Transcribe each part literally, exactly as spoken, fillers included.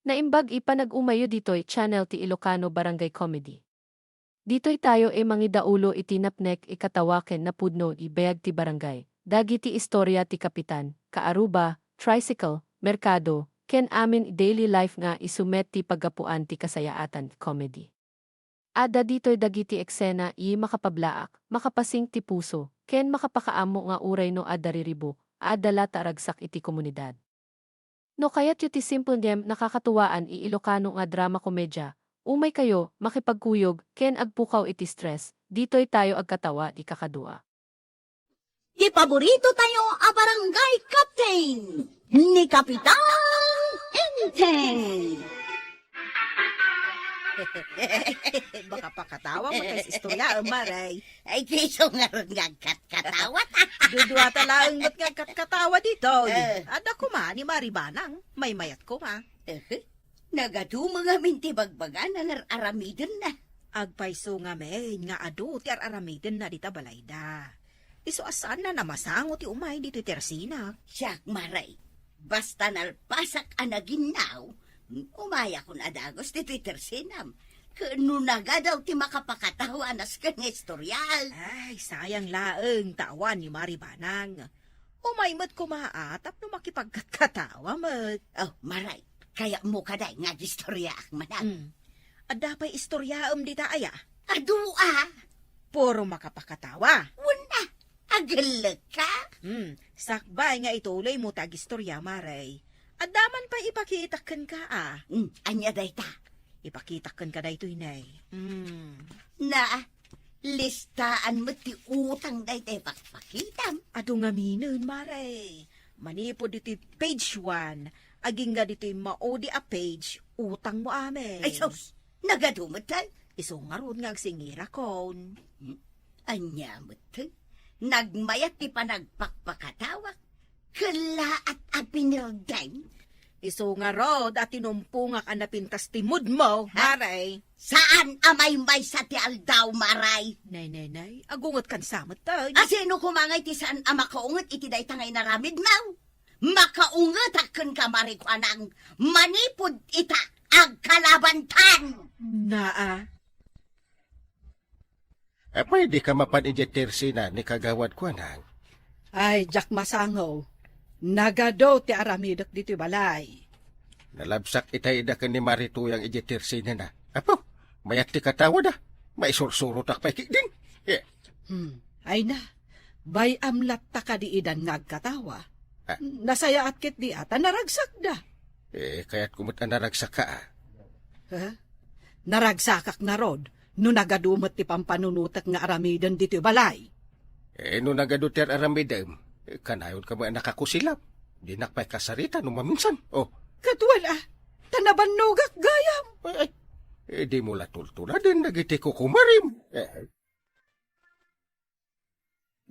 Naimbag a panag-umayyo ditoy channel ti Ilocano Barangay Comedy. Ditoy tayo a mangidaulo iti napnek a katawa ken napudno a biag ti barangay, dagiti istorya ti kapitan, kaaruba, tricycle, merkado, ken amin a daily life nga isu met ti paggapuan ti kasayaatan. Comedy. Adda ditoy dagiti eksena a makapablaak, makapasing ti puso, ken makapakaammo nga uray no adda riribuk, adda latta a ragsak iti komunidad. No kayatyo ti simple ngem nakakatuwaan a Ilocano nga drama komedya, umaykayo, makipagkuyog, ken agpukaw iti stress, ditoy tayo agkatawa ti kakadua. Ti paborito tayo a barangay captain, ni Kapitan Enteng. Makapakatawa met ti istorya, Maray. Ay, ti isu ngarud nga agkatkatawa ta. Dudua ta laeng met nga agkatkatawa ditoy. Eh. Adda koma ni Mari Banang, maymayat koma. Eh, nagaduma ngamin ti bagbagana nga ar-aramidenna. Agpayso ngamin nga adu ti ar-aramidenna dita balayda. Isu a saanna a masango ti umay ditoy tersinak. Siak, Maray, basta nalpasak a naginnaw, umayakon a dagus ditoy tersinam. Ken no nagadu ti makapakatawa a nasken nga istorya. Ay, sayang laeng ta awan ni Mari Banang. Umay met koma a tapno makipagkatkatawa met. Oh, Maray, kayatmo kadi nga agistoryaak manen? Hmm. Adda pay istoryaem dita aya? Adu a. Puro makapakatawa. Wen a. Agellekka? Hmm, sakbay nga ituloymo ti agistorya, Maray. Adda man pay ipakitak kenka a. Hmm, ania dayta? Ipakitak kenka daytoy, Nay. Hmm. Na, listaan met ti utang dayta ipakpakitam. Adu ngaminen, Maray. Manipud ditoy page one, agingga ditoy maudi a page, utangmo amin. Ay, sus! Nagadu met, tay? Isu ngarud nga agsingirakon. Hmm? Ania met, tay? Nagmayat ti panagpakpakatawak? Kellaat a pinirdem? Isu ngarud a tinumpongak a napintas ti moodmo, ha? Maray. Saan a maymaysa ti aldaw, Maray. Nay, nay, nay. Agungetkan sa met, tay. A sino koma ngay ti saan a makaunget iti dayta nga inaramidmo? Makaungetak kenka, Mari Kuanang, manipud ita agkalabantan. Naa. Apay, dika mapan idiay tersina ni Kagawad Kuanang? Ay, diak masango. Nagadu ti aramidek ditoy balay. Nalabsak itay ida ken ni Mari Tuyang idiay tersinana. Apo, mayat ti katawada. Maisursurotak pay ketdin. Eh. Hmm. Ay na, bay-am latta kadi idan nga agkatawa. Ah. Nasayaat ketdi a ta naragsakda. Eh, kayatko met a naragsak ka, a. Ha? Naragsakak ngarud no nagadu met ti pampanunotek nga aramiden ditoy balay. Eh, no nagadu ti ar-aramidem, eh, kanayonka met a nakakusilap. Dinak pay kasarita no maminsan. Oh. Kaduan a, ta nabannogak gayam. Ay, ay. Eh, dimo la tultuladen dagiti kukumarim. Eh.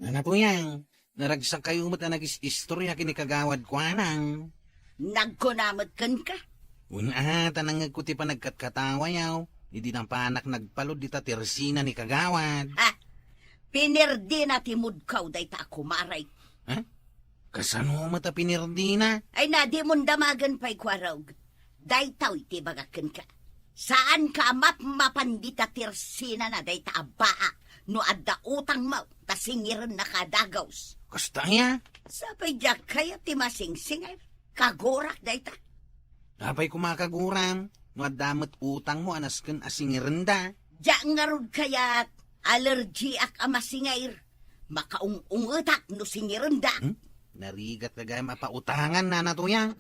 Nana, Tuyang, naragsakkayo met a nagis-istorya ken ni Kagawad Kuanang. Nagkuna met kenka? Wen a, ta nangngegko ti panagkatkatawayo, idi napanak nagpalud dita tersina ni Kagawad. Ha? Pinirdina ti moodko dayta a kumarek. Ha? Kasano met a pinirdina? Ay na, dimon damagen pay, Kuarog. Daytoy ti ibagak kenka. Saanka a mapmapan dita tersinana dayta a baak no adda utangmo ta singirennaka a dagus. Kasta aya? Sapay diak kayat ti masingsingir. Kagurak dayta. Apay koma a kaguram no adda met utangmo a nasken a singirenda? Diak ngarud kayat, alergiak a masingir. Makaung-ungetak no singirenda. Hmm? Narigat ka gayam a pautangan, Nana Tuyang.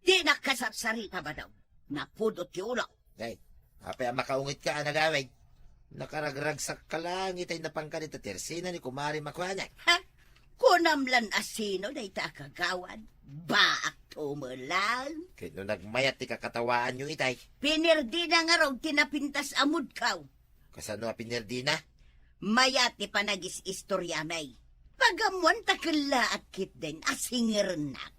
Dinak kasarsarita, Badong. Napudot ti ulok. Ay, apay a makaungetka a nagawid? Nakaragragsakka laeng itay napanka dita tersina ni Kumare Makuanak. Ha? Kunam lan a sino dayta a kagawad? Baak tumelang. Ket no nagmayat ti kakatawaanyo itay? Pinirdina ngarud ti napintas a moodko. Kasano a pinirdina? Mayat ti panagis-istoriami. Pagammon ta kellaat ketdin a singirennak.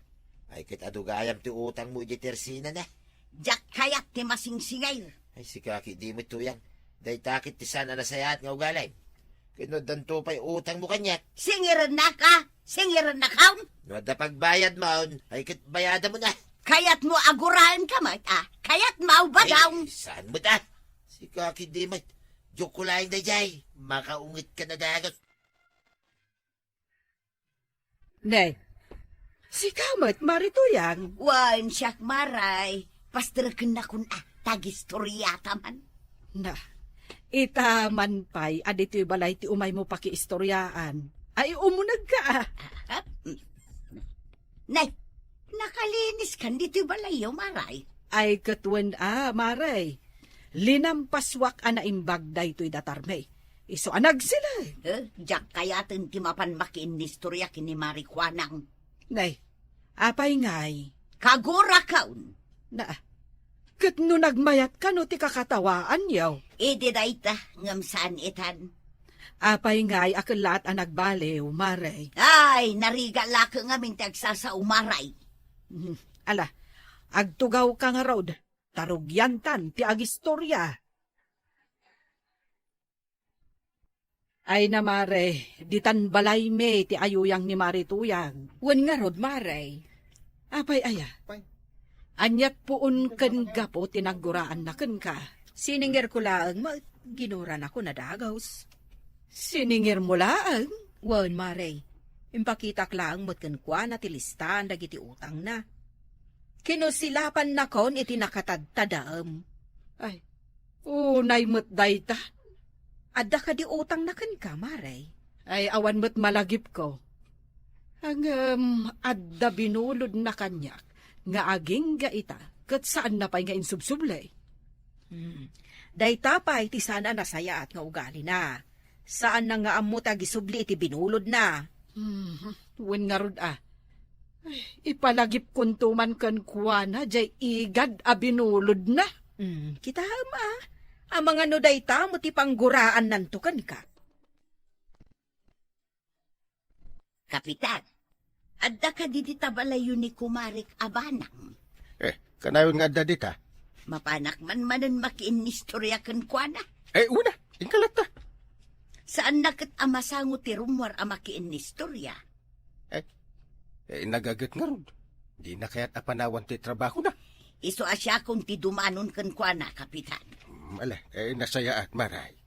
Ay, ket adu gayam ti utangmo idiay tersinana. Diak kayat ti masingsingir. Ay, sika ketdi met, Tuyang. Dayta ket ti saan a nasayaat nga ugalim. Ken no addanto pay utangmo kaniak? Singirennaka? Singirennakon? No adda pagbayadmon, ay ket bayadamon a. Kayatmo a guraenka met, a? Kayatmo, Badong? Ay, saan met a? Sika ketdi met. Joke ko laeng daydiay. Makaungetka a dagus. Ne, sika met, Mari Tuyang? Wen, siak, Mare. Pasterekennakon a, ta agistoriata man. Na, ita man pay a ditoy balay ti umaymo pakiistoriaan. Ay, umunegka a. Ah, mm. Ne, nakaliniskan ditoy balayyo, Mare? Ay, ket wen a, Mare. Linampaswak a naimbag daytoy datarmi. Isu a nagsileg. Eh, diak kayaten ti mapan makiinnistoria ken ni Mari Kuanang. Nay, apay ngay? Kagurakon. Na, ket no nagmayat kano ti kakatawaanyo? Idi dayta, ngem saan itan. Apay ngay a kellaat a nagbaliw, Mare? Ay, narigat la ket ngamin ti agsasao, Mare. Mhm. Ala, agtugawka ngarud. Tarugiantan ti agistoria. Ay na, Mare, ditan balaymi ti ayuyang ni Mari Tuyang. Wen ngarud, Mare. Apay aya? Pay. Aniat puon ken gapu ti nagguraanna kenka? Siningirko laeng met, ginuranakon a dagus. Siningirmo laeng? Wen, Mare. Impakitak laeng met kenkuana ti listaan dagiti utangna. Kinusilapannakon iti nakatadtadem. Ay, unay met dayta. Adda kadi utangna kenka, Mare? Ay, awan met malagipko. Ngem adda binulodna kaniak nga agingga ita, ket saanna pay nga insubsubli. Hmm. Dayta pay ti saan a nasayaat nga ugalina. Saanna nga ammo ti agisubli iti binulodna. Hmm, wen ngarud a. Ay, ipalagipkonto man kenkuana jay igad a binulodna. Hmm, kitaem a. Amangan no dayta met ti pangguraannanto kenka. Kapitan, adda kadi dita balayyo ni kumarek a Banang? Eh, kanayon nga adda dita? Mapanak man manen makiinnistoria kenkuana. Eh, una, inka latta. Saanna ket a masango ti rummuar a makiinnistoria. Eh, eh, nagaget ngarud. Dina kayat a panawan ti trabahona. Isu a siakon ti dumanon kenkuana, Kapitan. Mm, ala, eh, nasayaat, Mare.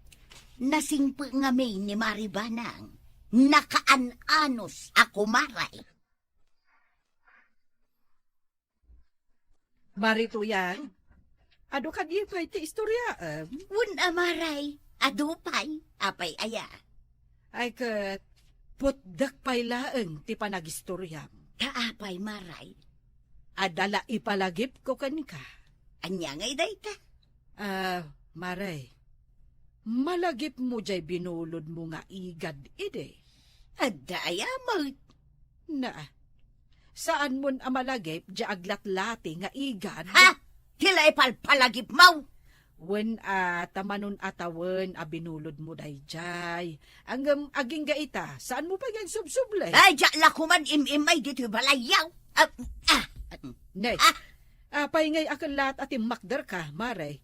Nasingpet ngamin ni Mari Banang. Nakaan-anos a kumare. Mari Tuyang, adu kadi pay ti istoryaem? Wen a, Mare, adu pay. Apay aya? Ay ket, putdek pay laeng ti panagistoriam. Ta apay, Mare? Adda la ipalagipko kenka. Ania ngay dayta? Ah, Mare, malagipmo jay binulodmo nga igad idi? Adda aya met? Na, saanmon a malagip jay aglatlati nga igad? Ha? Ti la ipalpalagipmo? Wen a, ta manon a tawen a binulodmo dayjay. Ngem agingga ita, saanmo pay nga insubsubli? Ay, diak la koman im-immay ditoy balayyo. Ah, ah. Ne, ah. Apay ngay a kellaat a timmakderka, Mare?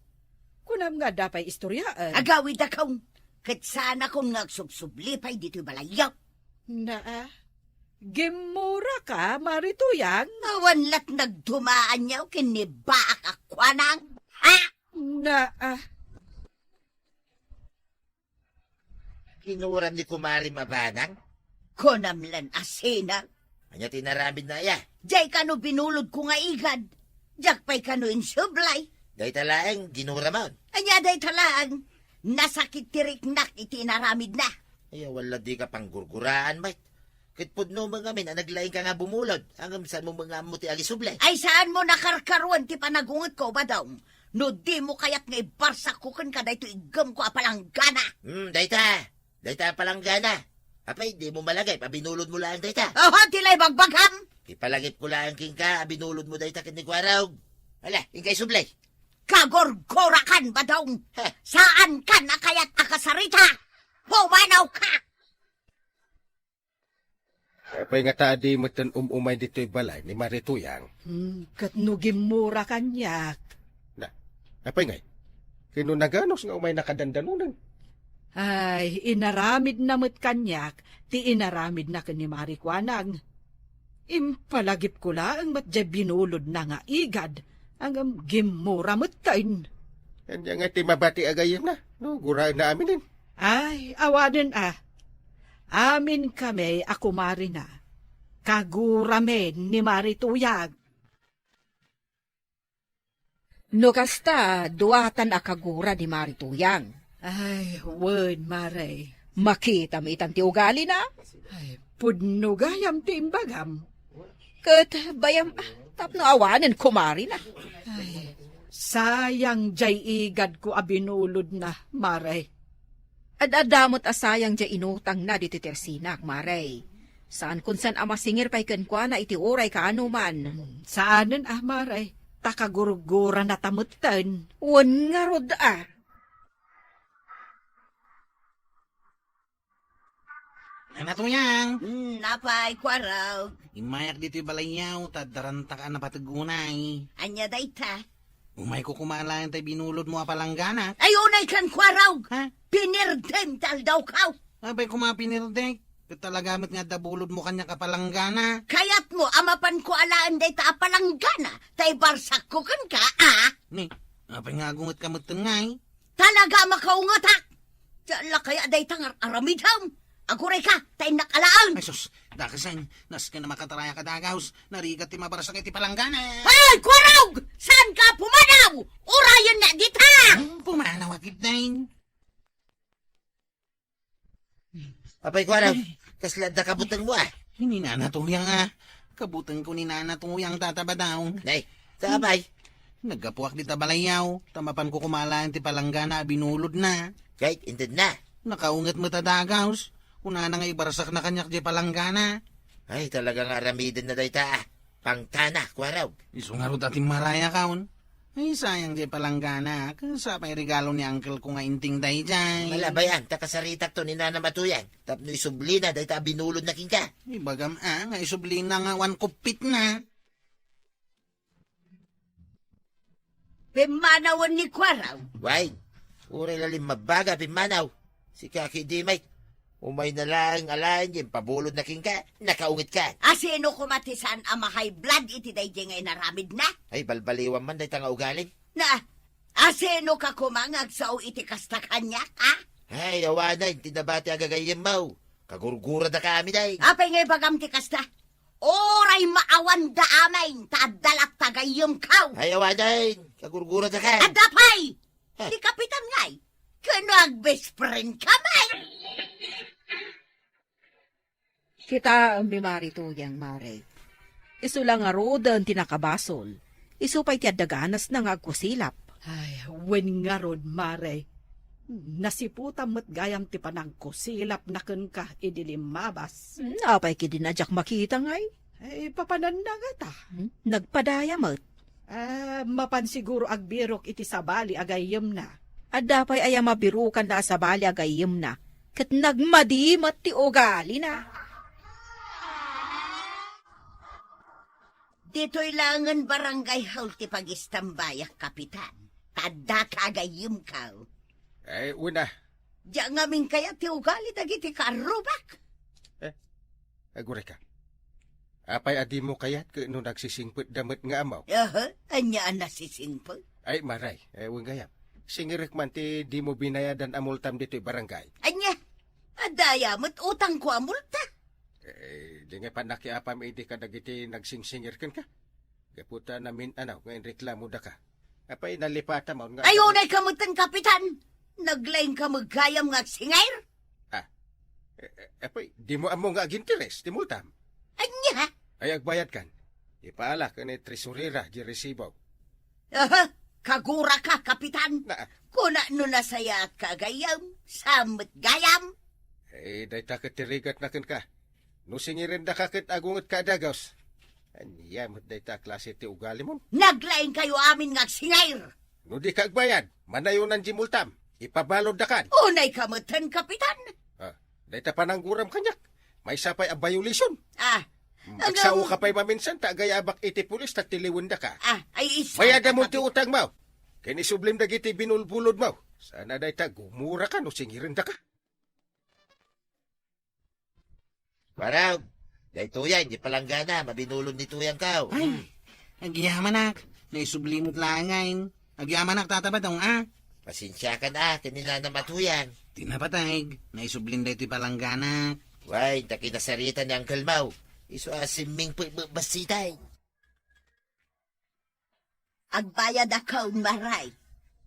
Kunam nga adda pay istoryaem. Agawidakon, ket saanakon nga agsubsubli pay ditoy balayyo. Naa, gimmuraka, Mari Tuyang? Awan lat nagdumaanyo ken ni Baak a kuanang. Ha? Naa. Kinuram ni Kumari Mabanang? Kunam lan a sina. Ania ti inaramidna aya? Jay kano binulodko nga igad. Diak pay kano insublay. Dayta laeng, ginuramon. Ania dayta laeng? Nasakit ti riknak iti inaramidna. Ay, awan la dika panggurguraan, met. Ket pudno met ngamin a naglaingka nga bumulod, ngem saanmo met nga ammo ti agisubli. Ay, saanmo nakarkaruan ti panagungetko, Badong. No dimo kayat nga ibarsakko kenka daytoy iggemko a palanggana. Hmm, dayta. Dayta a palanggana. Apay, dimo malagip a binulodmo laeng dayta? Oho, ti la ibagbagam. Ipalagipko laeng kenka a binulodmo dayta ken ni Kuarog. Ala, inka isubli. Kagurgurakan, Badong. Ha? Saankan a kayat a kasarita. Pumanawka! Apay ngata a di metten um-umay ditoy balay ni Mari Tuyang? Hmm, ket no gimmura kaniak. Na, apay ngay? Ken no naganos nga umayna kadandanonen? Ay, inaramidna met kaniak ti inaramidna ken ni Mari Kuanang. Impalagipko laeng met diay binulodna nga igad, ngem gimmura metten. Ania nga ti mabati a gayyemna? No, guraenna aminen. Ay, awanen a. Amin kami a kumarina. Kaguramin ni Mari Tuyang. No kasta, duatan a kagura ni Mari Tuyang. Ay, wen, Mare. Makitam itan ti ugalina. Ay, pudno gayam ti imbagam. Ket bayam, ah, tapno awanen kumarina. Ay, sayang diay igadko a binulodna, Mare. Ad-adda met a sayang diay inutangna ditoy tersinak, Mare. Saan kunsan a masingir pay kenkuana iti uray kaano man. Saanen a, Mare, ta kagurgurana ta metten. Wen ngarud a. Nana Tuyang! Hmm, apay, Kuarog? Immayak ditoy balayyaw, ta addaranta a napateg unay. Ania dayta? Umayko koma alaen tay binulodmo a palanggana. Ay, unay kan Kuarog! Ha? Pinirdem ti aldawko! Apay koma pinirdek? Ket talaga met nga adda bulodmo kaniak a palanggana. Kayatmo a mapanko alaen dayta a palanggana, ta ibarsakko kenka, a? Ni, apay nga agungetka metten ngay? Talaga a makaungetak! Diak la kaya dayta nga ar-aramidem? Agurayka, ta innak alaen! Ay sus, dakasen, nasken a makatarayak a dagaws, narigat ti mabarsak iti palanggana. Ay, Kuarog! Saanka a pumanaw? Urayennak dita! Hmm, pumanaw a kidnain. Apay, Kuarog, kasla adda kabutengmo, a? Ni Nana Tuyang, a. Kabutengko ni Nana Tuyang, Tata Badaw. Nay, ta apay? Naggapuak dita balayyaw, ta mapanko koma alaen ti palanggana a binulodna. Kay, intedna? Nakaunget met a dagaws. Kunana nga ibarsakna kaniak diay palanggana. Ay, talaga nga aramidenna dayta, a. Pangtana, Kuarog. Isu ngarud a timmarayakon. Ay, sayang diay palanggana. Ket sa pay regalo ni uncle ko nga inting daydiay. Malabay-an, ta kasaritakto ni Nanam a Tuyang. Tapno isublina dayta a binulodna kenka. Ibagam a, nga isublina nga awan kuppitna. Pimmanawen ni Kuarog. Way, uray la limmabbaga pimmanaw. Sika ketdi met. Umayna laeng alaen diay impabulodna kenka, nakaungetkan. A sino koma ti saan a ma-high blood iti daydiay nga inaramidna? Ay, balbaliwan man dayta nga ugali. Na, a sinoka koma nga agsao iti kasta kaniak, a? Ay, awanen ti nabati a gagayyemmo. Kagurguradaka amin, ay. Apay nga ibagam ti kasta? Uray maawanda amin, ta adda latta gayyemko. Ay, awanen. Kagurguradaka. Adda pay! Ha? Ti kapitan ngay, ken no agbest friend ka met. Kitaem ni Mari Tuyang, Mare. Isu la ngaruden ti nakabasol. Isu pay ti adda ganasna nga agkusilap. Ay, wen ngarud, Mare. Nasiputam met gayam ti panangkusilapna kenka idi limmabas. Hmm, apay ketdin a diak makita ngay? Ay, papananna ngata. Hmm, nagpadaya met. Ah, mapan siguro agbirok iti sabali a gayyemna. Adda pay aya mabirokanna a sabali a gayyemna, ket nagmadi met ti ugalina. Ditoy laengen Barangay Hall ti pagistambayak, Kapitan. Ta addaka a gayyemko. Ay, una. Diak ngamin kayat ti ugali dagiti kaarrubak. Eh, agurayka. Apay a dimo kayat ket no nagsisingpetda met nga ammo? Aha, ania a nasisingpet? Ay, Mare, eh, wen gayam. Singirek man ti dimo binayadan a multam ditoy barangay. Ania? Adda aya met utangko a multa? Eh, di nga pannakiapam idi kadagiti nagsingsingir kenka. Gapu ta namin-anaw nga inreklamodaka. Apay, nalipatam nga... Ay, unayka metten, Kapitan! Naglaingka met gayam nga agsingir? Ah, eh, eh, apay, dimo ammo nga aginteres ti multam? Ania? Ay, agbayadkan. Ipaala ken ni tresurera di resibo. Aha, kaguraka, Kapitan. Na- Kuna no nasayaatka a gayyem, saan met gayam? Eh, dayta ket ti rigatna kenka. No singirendaka ket agungetka a dagaws. Ania met dayta a klase ti ugalimon? Naglaingkayo amin nga agsingir! No dika agbayad, manayonan di multam. Ipabaloddakan. Unayka metten, Kapitan. Ah, dayta panangguram kaniak. Maysa pay a violation. Ah, hmm, agsaoka pay maminsan ta agayabak iti pulis ta tiliwendaka. Ah, ay, isa. Bayadamon ti utangmo. Ken isublim dagiti binulbulodmo. Saan a dayta, gumura ka no singirendaka. Warag, daytoyen, di palanggana, mabinulod ni Tuyang kaw. Ay, agyamanak, naisubli met laengen. Agyamanak, Tata Badong, a. Pasensiakan a, ken ni Nanang Tuyang. Ti napateg, naisublin daytoy palangganak. Way, ta kinasarita ni Uncle Mau. Isu a simming pay bassiten. Agbayadakon, Mare.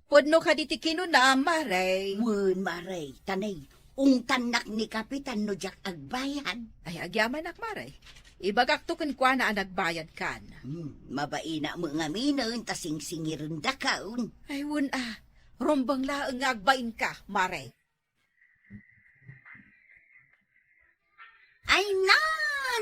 Pudno kadi ti kinuna, Mare. Wen, Mare, ta nay, ungtannak ni Kapitan no diak agbayad. Ay, agyamanak, Mare. Ibagakto kenkuana a nagbayadkan. Hmm, mabainak met ngaminen ta singsingirendakon. Ay, wen a. Rumbeng laeng nga agbainka, Mare. Ay na,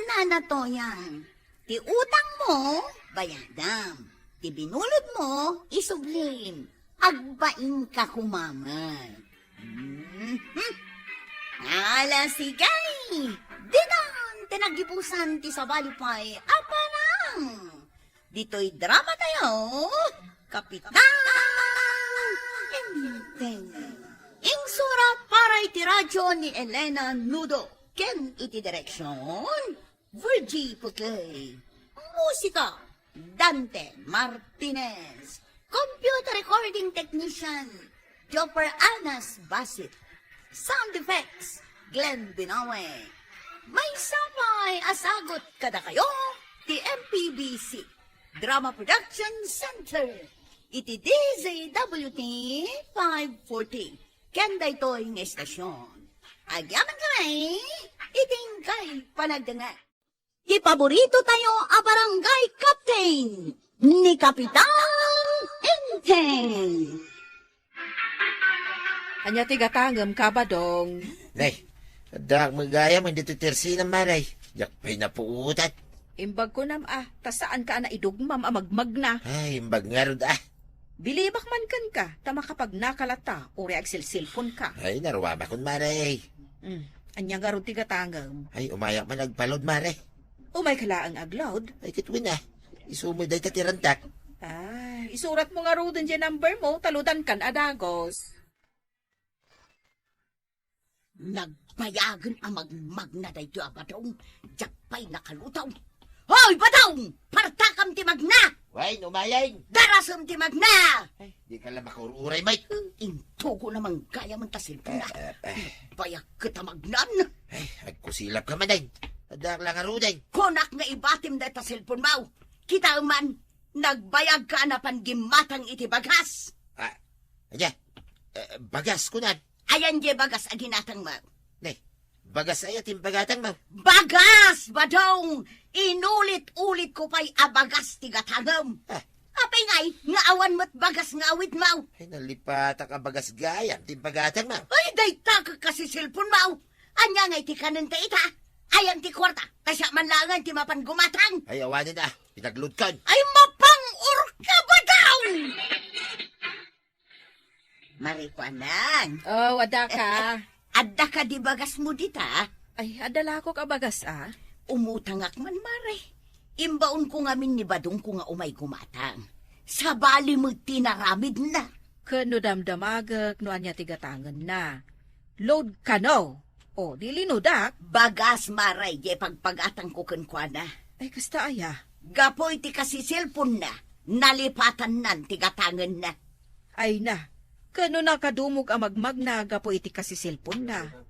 Nana Toyang, ti utangmo, bayadam. Ti binulodmo, isublim. Agbainka koma met. Mhm. Ala, sige. Ditan ti naggibusan ti sabali pay a parang. Ditoy dramatayo, Kapitan Enteng. Insurat para iti radyo ni Elena Nudo ken iti direksyon, Virgie Putley. Musika, Dante Martinez. Computer recording technician, Jopper Anas Basit. Sound effects, Glenn Binawe. Maysa pay a sagut kadakayo ti M P B C Drama Production Center iti D Z W T five forty. Ken daytoy nga istasyon, agyamankami iti inkay panagdengngeg. Ti paboritotayo a barangay captain, ni Kapitan Enteng. Ania ti gatangem, Kabadong? Nay, addaak met gayam ditoy tersinam, Mare. Diak pay napuotan. Imbag kunam a, ta saanka a naidugmam a magmagna. Ay, imbag ngarud a. Bilibak man kenka, ta makapagnaka latta, uray agsilsilponka. Ay, naruamakon, Mare. Mm. Ania ngarud ti gatangem? Ay, umayak man agpa-load, Mare. Umayka laeng ag-load? Ay, ket wen a. Isu met dayta ti rantak. Ay, isuratmo ngaruden diay number mo, ta loadankan a dagus. Nagbayagen a magmagna daytoy a Badong, diak pay nakalutaw. Hoy, Badong! Partakam ti magna! Way, no umayen. Darasem ti magna! Ay, dika la makaur-uray, Mike. Intugo na man gayam ta cellphone na. Eh, eh, eh. Bayag ket a magnan. Ay, agkusilapka man, ay. Addaak la ngaruden. Kunak nga ibatim dayta cellphone mo. Kitaem man, nagbayagka a napan gimmatang iti bagas. Ah, ania? Eh, bagas, kunam? Ayan diay bagas a ginatangmo? Ne, bagas aya ti impagatangmo? Bagas, Badong! Inulit-ulitko pay a bagas ti gatangem. Ah. Apay ngay nga awan met bagas nga awidmo? Ay, nalipatak a bagas gayam ti impagatangmo. Ay, dayta ket kasiselponmo. Ania ngay ti kanenta ita? Ayan ti kuarta, ta siak man laengen ti mapan gumatang. Ay, awanen a, pinagluodkan. Ay, mapang-orka, Badong! Mare Kuanang. Oh, adda ka. Adda kadi bagasmo dita? Ay, adda lakok a bagas, a. Umutangak man, Mare. Imbaonko ngamin ni Badongko nga umay gumatang. Sabali met ti inaramidna. Ken no damdamagek no ania ti gatangenna. Load kano. O, di linudak. Bagas, Mare, diay pagpagatangko kenkuana. Ay, kasta aya? Gapu iti kasiselponna, nalipatannan ti gatangenna. Ay na, ken no nakadumog a magmagna gapu iti kasiselponna.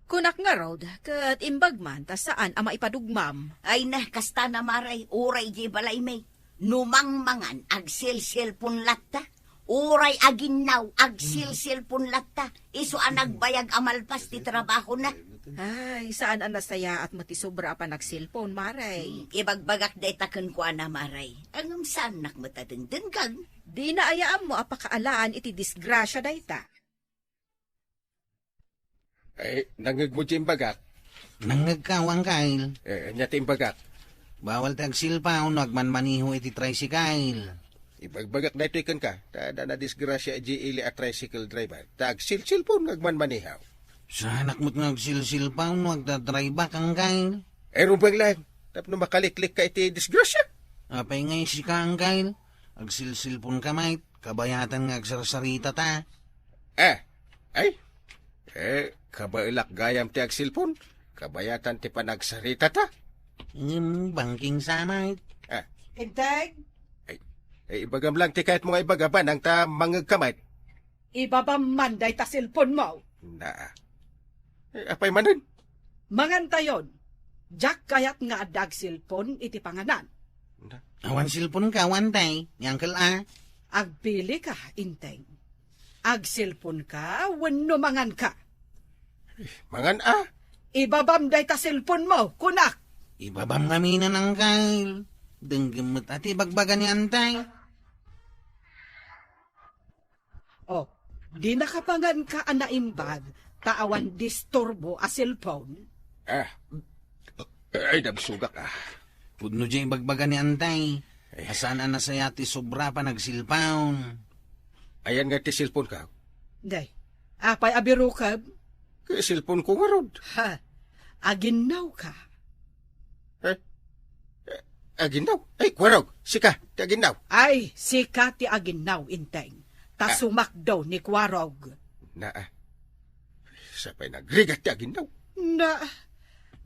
Kunak ngarud, ket imbag man ta saan a maipadugmam. Ay na, kasta na, Mare, uray diay balaymi. No mangmangan, agselselpon latta. Uray aginnaw, agselselpon latta. Isu a nagbayag a malpas ti trabahona. Ay, saan a nasayaat met ti sobra a panagselpon, Mare. Hmm, ibagbagak dayta kenkuana, Mare. Ngem saannak met a dengdengngeg. Dina aya ammo a pakaalaan iti disgrasia dayta. Ay, nangngegmo ti imbagak? Nangngegka, Uncle. Eh, ania ti imbagak? Bawal ti agsilpaw no agmanmaneho iti tricycle. Ibagbagak daytoy kenka, ta adda nadisgrasia idiay ili a tricycle driver. Ta agsilsilpon nga agmanmaneho. Saanak met nga agsilsilpaw no agdadriveak, Uncle. Ay, rumbeng laeng, tapno makaliklikka iti disgrasia. Apay ngay sika, Uncle? Agsilsilponka met, kabayatan nga agsarsaritata. Eh, ay, eh, kabaelak gayam ti agselpon. Kabayatan ti panagsaritata. Hmm, bangking samay. Eh, Inteng, ay, eh, ibagam lang ti kayatmo nga ibaga, Banang, ta mangngegka met. Ibabam man dayta selponmo. Na. Eh, apay manen? Mangantayon. Diak kayat nga adda agselpon iti panganan. Na. Awan selponka, awan tay, ni Uncle A. Agpilika, Inteng. Agselponka wenno manganka? Eh, mangan a. Ibabam dayta selponmo, kunak. Ibabam ngamin, Uncle. Denggem met a ti ibagbaga ni Antay. Oh, dinaka panganka a naimbag ta awan disturbo a cellphone? Ah. Ay, nabsogak, ah. Pudno diay ibagbaga ni Antay. Eh. A saan a nasaya ti sobra panagselpon. Ayan nga ti cellphoneka? Day, apay a birokam? Ket cellphoneko ngarud. Ha? Aginnawka? Eh? Eh, aginnaw? Ay, Kuwarog, sika ti aginnaw. Ay, sika ti aginnaw, Inteng. Ta Ah. sumakdo ni Kuwarog. Na, ah. Sapay nagrigat ti aginnaw. Na,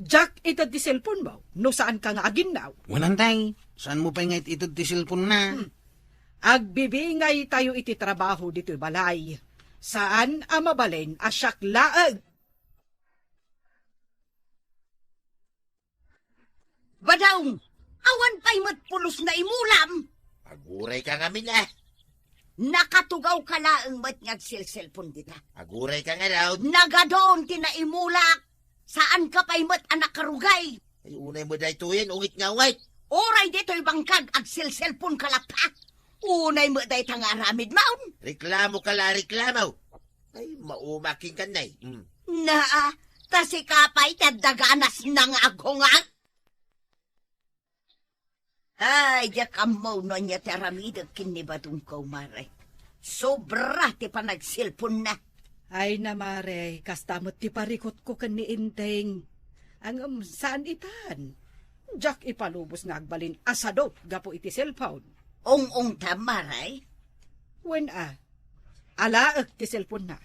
diak ited ti cellphonemo, no saanka nga aginnaw. Wen, Antay, saanmo pay nga it-ited ti cellphonena? Hmm. Agbibingaytayo iti trabaho ditoy balay. Saan a mabalin a siak laeng. Badong, awan pay met pulos nga imulam. Agurayka ngamin, eh. Nakatugawka laeng met nga agselselpon dita. Agurayka ngarud. Nagadun ti naimulak. Saanka pay met a nakarugay. Ay, unay met daytoyen, ungit nga ungit. Uray ditoy bangkag, agselselponka latta. Unay met dayta nga aramidmon. Reklamoka la, reklamo. Ay, maumaking kan, nay. Hmm. Naa, ta sika pay ti adda ganasna nga aghungang. Ay, diak ammo no ania ti aramidek ken ni Badongko, Mare. Sobra ti panagselponna. Ay na, Mare, kasta met ti parikutko ken ni Inteng. Ngem saan itan. Diak ipalubos nga agbalin a sadop gapu iti cellphone. Ung-ungtam, Mare? Wen a, alaek ti cellphone-na.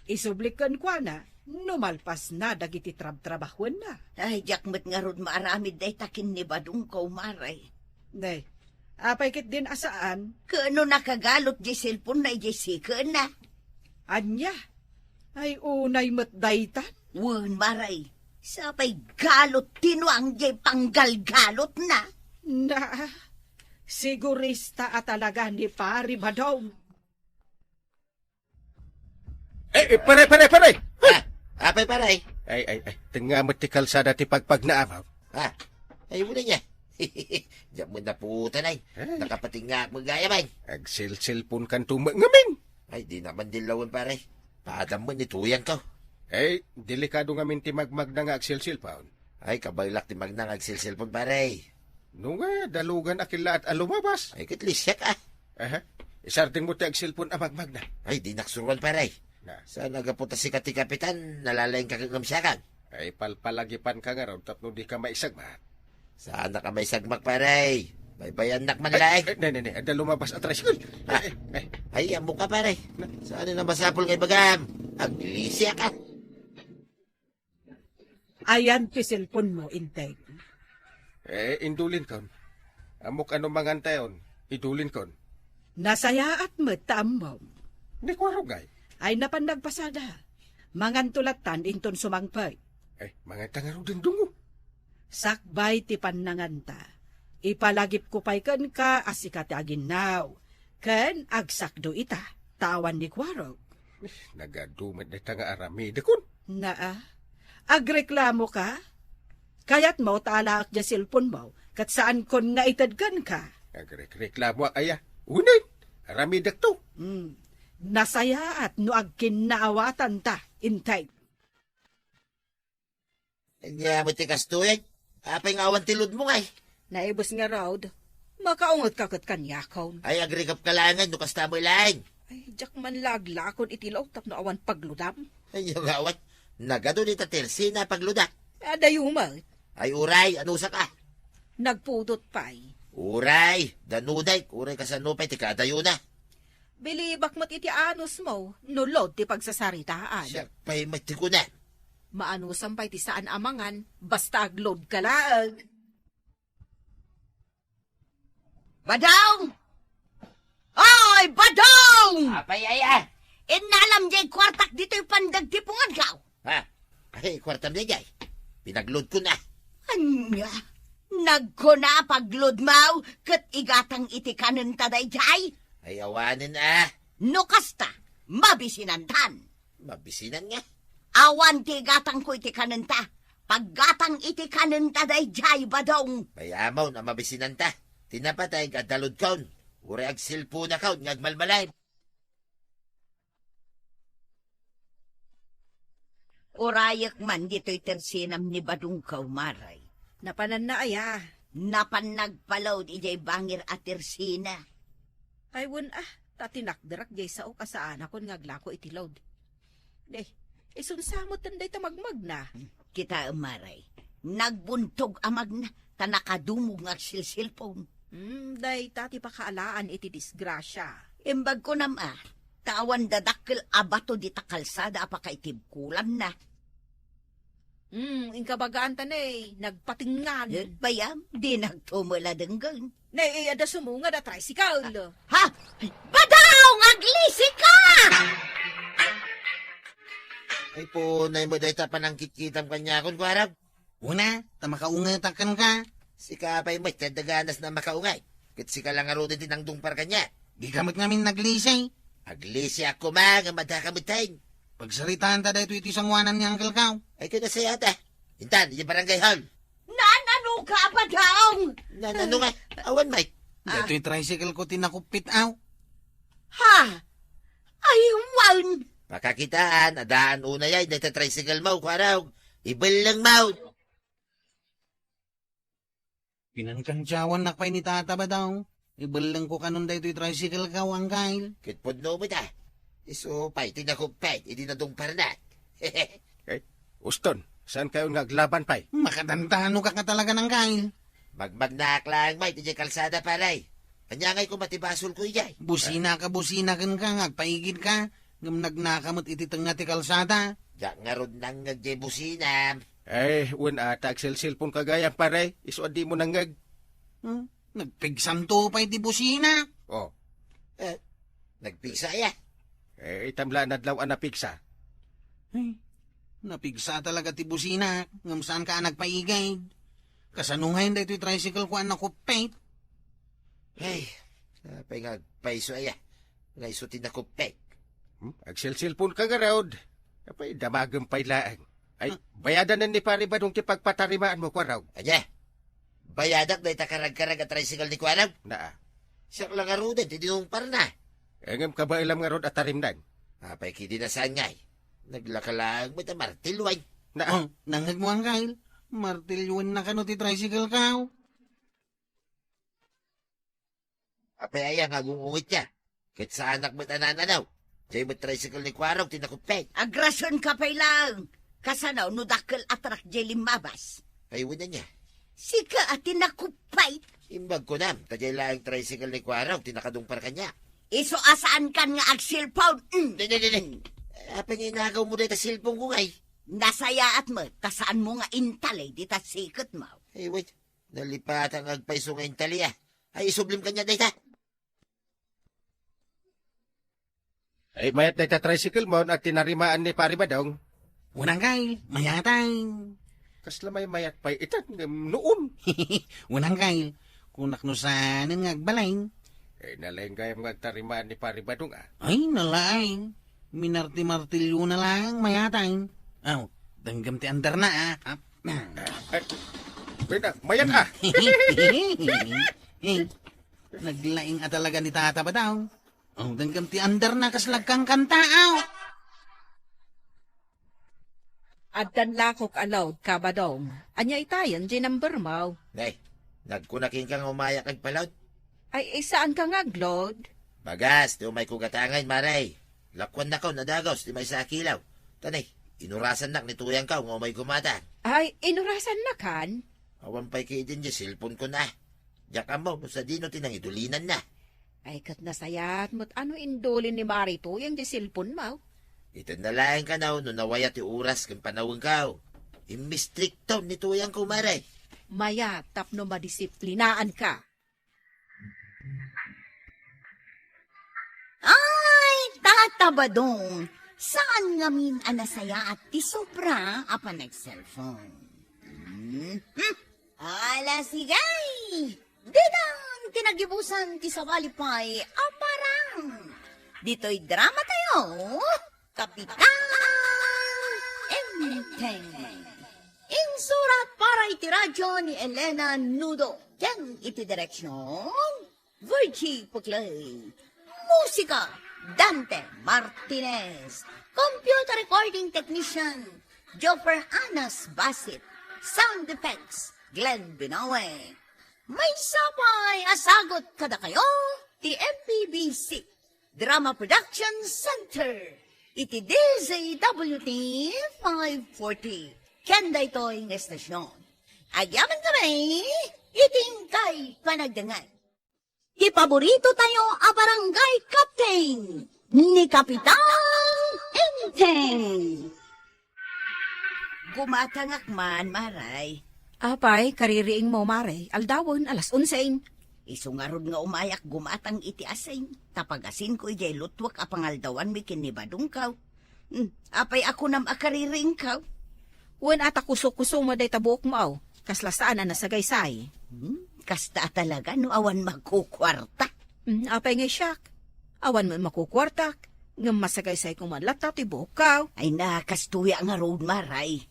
Isublik kenkuana no malpasna dagiti trabtrabahuenna. Ay, diak met ngarud maaramid dayta ken ni Badongko, Mare. Nay, apay ketdin a saan? Ket no nakagalot diay cellphone-na idiay sikenna? Ania? Ay, unay met daytan. Wen, Mare. Sapay galot ti nuang diay panggalgalotna. Na, sigurista a talaga ni Pari Badong. Eh, eh, pare, pare, pare! Ah, apay, pare? Ay, ay, ay, tengnga met ti kalsada ti pagpagnaam. Ah, ay, wala niya. Diak met naputan ay. Ay. Nakapatingngak met gayam ay. Agselselpon kanto met ngamin. Ay, di naman dilawan, pare. Padam met ni tuyan ko. Eh, delikado ngamin ti magmagna nga agselselpon. Ay, kabaelak ti magna nga agselselpon, pare. No nga, dalugan a killaat a lumabas. Ay, ket lisiak, ah. Aha. Isardeng mo ti agselpon a magmagna. Ay, di naksuruan, pare. Na. Saan a gapu ta sika ti kapitan, nalalaing ka ngem siakang. Ay, palpalagipan ka ngarud tapno di ka maisagmak. Saan a ka maisagmak, pare? Baybayannak man laeng. Ay, ne, ne, ne. Adda lumabas a tricycle. Ah. Ay, ay, ay. Ay, ammo ka, pare. Na. Saan na masapul nga ibagam? Aglisiak, ah. Ayan ti cellphone mo, Inteng. Eh, indulinkon. Ammok ano mangantayon, idulinkon. Nasayaat met ta ammom. Ni Kuwarog ngay? Ay, napan nagpasada. Manganto lattan inton sumangpet. Eh, manganta ngaruden dungo. Sakbay ti pannanganta. Ipalagipko pay kenka a sika ti aginnaw. Ken agsakdo ita, ta awan ni Kuwarog. Nagadu met dayta nga aramidekon. Naa, agreklamoka? Kayatmo ta alaek diay cellphone mo, ket saankon nga ited kenka? Agrekreklamoak aya? Unen, aramidekto. Hmm. Nasayaat no agkinnaawatanta, Inteng. Ania met ti kastoy? Apay nga awan ti load mo ngay? Naibus ngarud. Makaungetka ket kaniakon. Ay, agrikapka laeng no kasta met laeng. Ay, diak man laglakon iti load tapno awan paglodam. Ay, nga awan. Nagadu dita ti Rosina paglodak. Adayo met. Ay, uray, anusaka? Nagpudot pay. Uray, danudek, uray kasano pay ti kadayona. Bilibak met iti anusmo no load ti pagsasaritaan. Siak pay met ti kunam. Maanusam pay ti saan a mangan, basta ag-load ka laeng. Badong! Oy, Badong! Apay aya? Innalam jay kuartak ditoy pandagtipunganko. Ha? Ay, kuartam dayjay. Pinag-load ko na. Ania? Nagkuna pag-load mo ket igatang iti kanenta dayjay? Ay, awanen a. No kasta, mabisinantan. Mabisinan nga. Awan ti igatangko iti kanenta. Paggatang iti kanenta dayjay, Badong. Ay, amon a mabisinanta. Ti napateg, adda load kon. Uray agselponakon nga agmalmalem. Urayek man ditoy tersinam ni Badongko, Mare. Napananna aya? Napan nagpa-load idiay bangir a tersina. Ay, wen a, ta tinakderak jay saok a saanakon nga aglako iti load. Di, isunsa met dayta magmagna. Kitaem, Mare. Nagbuntog a magna, ta nakadumog nga agsilsilpon. Hmm, dayta ti pakaalaan iti disgrasia. Imbag kunam a, ta awan dadakkel a bato dita kalsada a pakaitibkolanna. Hmm, inka bagaan ta ne, nagpatengngan. Eh, bayam, di nagtumel a denggen. Ne, eh, adda sumungad a tricycle. Ha? Badong, aglisika! Ay, punay met dayta panangkitkitam kaniakon, kuarog. Una, ta makaungetak kenka. Sika pay met ti adda ganas a makaungay. Ket sika la ngaruden ti nangdungpar kaniak. Dika met ngamin naglisi. Aglisiak koma ngem addaka metten. Pagsaritaanta daytoy iti sangoanan ni Uncle ko. Ay, ket nasayaat a. Intan, idiay barangay hall. Nanano ka, Badong? Nanano nga? Awan, Mike. Daytoy tricycle ko ti nakuppit, aw. Ha? Ay, wan. Pakakitaan, adaan unay ay dayta tricycle mo, kuarog. Ibelleng mo. Pinangkangdiawannak pay ni Tata Badong. Ibellengko kanon daytoy tricycle ko, Angkel. Ket pudno met a. Isu pay ti nakuppit idi nadungparnak. Eh, uston, saan kayon nga aglaban pay? Makatantanokak nga talaga, Angkel. Magmagnaak laeng met idiay kalsada, pare. Ania ngay koma ti basolko idiay? Busina ka, busina kenka, nga agpaigid ka. Ngem nagnaka met iti tengnga ti kalsada. Diak ngarud nangngeg diay businam. Eh, wen a, ta agselselpon ka gayam, pare. Isu a dimo nangngeg. Hmm? Nagpigsanto pay ti busina. Oh. Eh, nagpigsa aya? Eh, itam la nadlaw a napigsa. Ay, napigsa talaga ti busina, ngem saanka a nagpaigid. Kasano ngayen daytoy tricycle ko a nakuppit? Ay, apay nga agpayso aya? Nga isu ti nakuppit. Hmm? Agselselpon ka ngarud. Apay, damagem pay laeng. Ay, ah, bayadanen ni Pare Badong ti pagpatarimaanmo, kuarog. Ania? Bayadak dayta karagkarag a tricycle ni kuarog? Naa. Siak la ngaruden ti dinungparna. Eh, ngem kabaelam ngarud a tarimnan. Apay kidi na saan ngay? Naglaka laeng met a martilyo ay. Naa. Oh, nangngegmo, Angkel. Martilyoenna kano ti tricycle ko? Apay aya nga agung-ungitya? Ket saanak met a nananaw. Diay met tricycle ni kuarog ti nakuppit. Agrasionka pay laeng. Kasano no dakkel a truck diay limmabas? Ay, wen ania? Sika a ti nakuppit. Imbag kunam, ta diay laeng tricycle ni kuarog ti nakadungpar kaniak. Isu a saankan nga agselpon. Mm. Di, di, di, di. Apay nga inagawmo dayta selpon ko ngay? Nasayaat met, ta saanmo nga intali dita siketmo. Ay, wait. Nalipatan nga agpayso nga intali, ah. Ay, isublim kaniak dayta. Ay, mayat dayta tricycle mo a tinarimaan ni Pare Badong? Wen, Angkel, mayat ay. Kasla may mayat pay itan ngem noon. Wen, Angkel, kunak no saanen nga agbalin. Eh, nalaing gayam nga agtarimaan ni Pare Badong, ah. Ay, nalaing. Minarti-martilyona laeng mayat ay. Aw, denggem ti andarna, ah. Ah. Eh, wait, ah, mayat, ah. Eh, naglaing a talaga ni Tata Badong. Aw, denggem ti andarna kas lagkangkanta, aw. Addan lakok a load, Kabadong. Ania itayen diay number mo? Nay, nagkuna kenka nga umayak agpa-load? Ay, eh, saanka nga ag-load? Bagas ti umayko gatangen, Mare. Lakuannakon a dagus ti maysa a kilo. Ta nay, inurasannak ni Tuyangko nga umay gumata. Ay, inurasannakan? Awan pay ketdin diay selponko na. Diak ammo no sadino ti nangidulinanna. Ay, ket nasayaat met a no indulin ni Mari Tuyang ti cellphone-mo. Ited na laeng kano no nawaya ti oras ken panawenko. Immistrikto ni Tuyangko, Mari. Mayat tapno madisiplinaanka. Ay, Tata Badong, saan ngamin a nasayaat ti sobra a panag-cellphone. Hmm? Hmm? Ala, sige! Ditan ti nagibusan ti sabali pay a parang. Ditoy drama tayo, Kapitan Enteng. Insurat para iti radyo ni Elena Nudo ken iti direksyon, Virgie Puclay. Musika, Dante Martinez. Computer recording technician, Joffer Anas Basit. Sound effects, Glenn Binoe. Maysa pay a sagut kadakayo ti M P B C Drama Production Center iti D Z W T five forty. Ken daytoy nga estasyon, agyamankami iti inkay panagdengngeg. Ti paborito tayo a barangay captain, ni Kapitan Enteng. Gumatangak man, Mari. Apay, kaririingmo, Mari, aldawen, alas onse. Isu ngarud nga umayak gumatang iti asin, ta pagasinko idiay lutwak a pangaldawanmi ken ni Badongko. Hmm, apay a kunam a kaririingko? Wen, a ta kuso-kuso met dayta buokmo, aw. Kasla saan a nasagaysay. Hmm, kasta a talaga no awan makukuarta. Hmm, apay ngay siak? Awan met makukuartak, ngem masagaysay koma latta ti buokko. Ay na, kastoy a ngarud, Mari.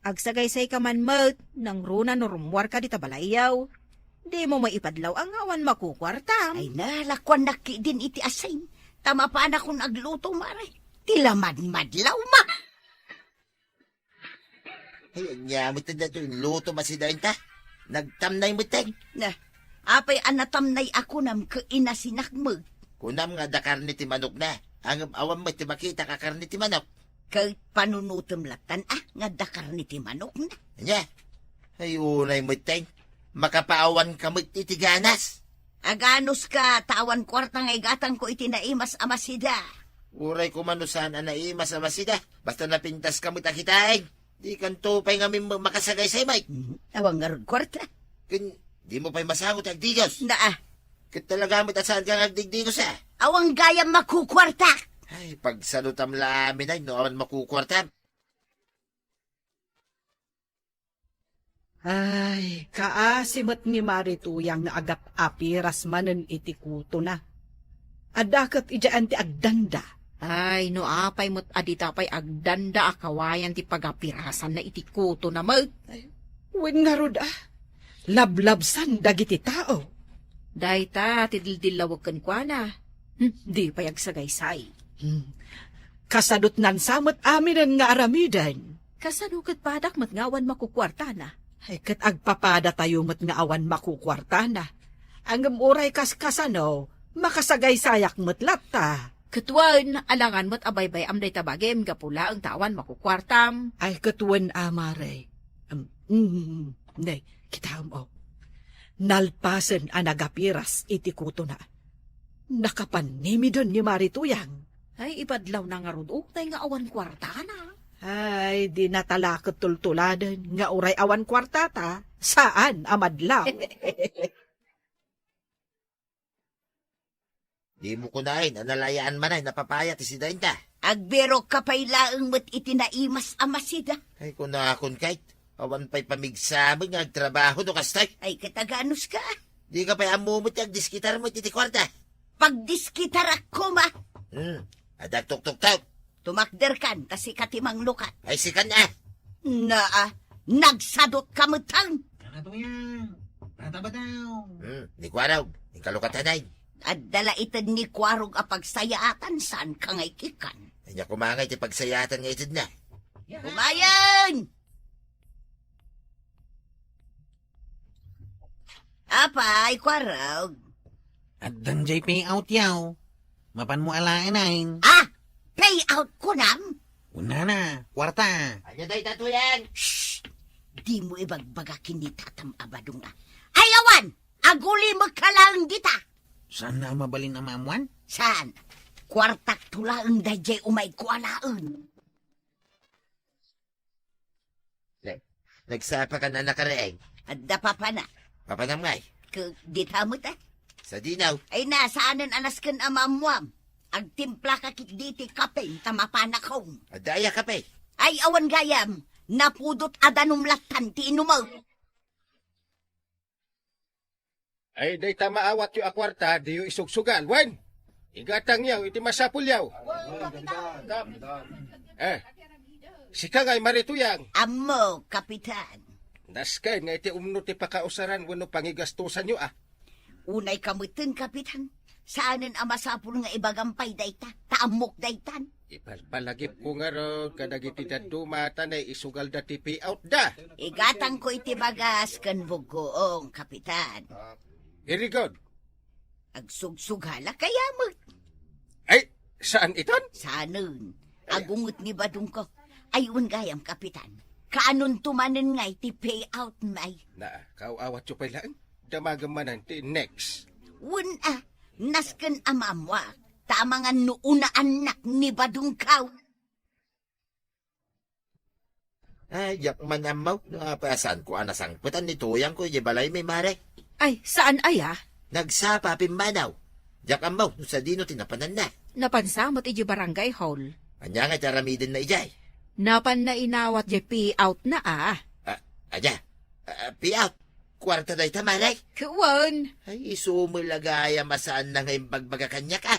Agsagaysayka man met, nangruna no rummuarka dita balayyo. Dimo met ipadlaw a nga awan makukuartam. Ay na, lakuannak ketdin iti asin. Ta mapanakon agluto, Mari. Ti lamadmadlaw, ma. Ay, ania met daytoy inlutom a sidaenta? Nagtamnay met, Teng. Na, apay a natamnay a kunam ket inasinak met? Kunam nga adda karne ti manokna, ngem awan met ti makitak a karne ti manok. Ket panunotem lattan a nga adda karne ti manokna. Ania? Ay, unay met, Teng. Makapaawanka met iti ganas. Aganuska ta awan kuarta nga igatangko iti naimas a masida. Uray koma no saan a naimas a masida, basta napintaska met a kitaen. Dikanto pay ngamin ma-, makasagaysay, Mike. Mhm. Awan ngarud kuarta. Ken dimo pay masango ti agdigos. Naa. Ket talaga met a saanka nga agdigdigos, a? Awan gayam makukuarta. Ay, pagsalutam la amin ay no awan makukuartam. Ay, kaasi met ni Mari Tuyang nga agap-apiras manen iti kutona. Adda ket idiay ti agdanda. Ay, no apay met a dita pay agdanda a kawayan ti pagapirasanna iti kutona met. Ay, wen ngarud a, lablabsan dagiti tao. Dayta ti dildillawek kenkuana. Hmm, di pay agsagaysay. Hmm. Kasadutnan sa met aminen nga aramiden. Kasano ket padak met nga awan makukuartana? Ay, ket agpapadatayo met nga awan makukuartana. Ngem uray kaskasano, makasagaysayak met latta. Ket wen, alangan met a baybay-am dayta bagim gapu laeng ta awan makukuartam. Ay, ket wen a, Mari. Em, mm, ne, kitaem, o. Nalpasen a nagapiras iti kutona. Nakapannimiden ni Mari Tuyang. Ay, ipadlawna ngarud unay nga awan kuartana. Ay, dina ta la ket tultuladen nga uray awan kuartata, saan a madlaw. Dimo kunaen a nalayaan manen a papaya ti sidaenta. Agbirokka pay laeng met iti naimas a masida. Ay, kunakon, Kate, awan pay pamigsamen nga agtrabaho no kasta. Ay, ket aganuska. Dika pay ammo met ti agdiskitar met iti kuarta. Pagdiskitarak koma. Hmm, adda agtuktuktok. Tumakderkan, ta sika ti manglukat. Ay, sikan a. Naa, nagsadutka metten. Tata Tuyang, Tata Badong. Hmm, ni Kuarog, inka lukatan ay. Adda la ited ni Kuarog a pagsayaatan, saanka nga ikikan. Ania koma ngay ti pagsayaatan nga itedna? Kumayen! Apay, Kuarog? Addan jay payout yaw. Mapanmo alaen ay. Ah! Payout kunam? Kunana, kuarta. Ania dayta, Tuyang? Shh! Dimo ibagbaga ken ni Tatam a Badong a. Ay, awan! Agulimekka laeng dita! Saan na a mabalin a maammuan? Saan? Kuartak to laeng daydiay umayko alaen. Ne, nagsapa ka na, nakaraeng? Adda papana. Papanam ngay? Ke, dita met, a. Sadino? Ay na, saanen a nasken a maammuam. Agtimpla ka ketdi ti kape, ta mapanak. Adda aya kape? Ay, awan gayam. Napudot a danum lattan ti inumek. Ay, dayta maawatyo a kuarta, diyo isugsugal, wen? Igatangyo iti masapulyo. Eh, sika ngay, Mari Tuyang. Ammok, Kapitan. Nasken nga iti umno ti pakausaran wenno pangigastosanyo, a. Unay ka metten, Kapitan. Saanen a masapul nga ibagam pay dayta, ta ammok daytan. Ipalpalagipko ngarud kadagiti dadduma ta naisugalda ti payoutda. Igatangko iti bagas ken buggoong, Kapitan. Very good. Agsugsugalak kaya met. Ay, saan itan? Saanen. Ay. Agunget ni badongko. Ay, wen gayam, Kapitan. Kaanonto manen ngay ti payout, may? Na, kaaw-awatyo pay laeng. Damagem manen ti next. Wen a, nasken a maammuak, ta amangan no unaannak ni badongko. Ay, diak man ammo no apay a saanko a nasangpetan ni Tuyangko idiay balaymi, Mare. Ay, saan aya? Nagsapa a pimmanaw. Diak ammo no sadino ti napananna. Napansa met idiay barangay hall. Ania nga ti aramidenna idiay? Napanna inawat diay payoutna, a. A, ania? A, payout? Kuarta dayta, Mare? Wen. Ay, isu met la gayam a saanna nga imbagbaga kaniak, a.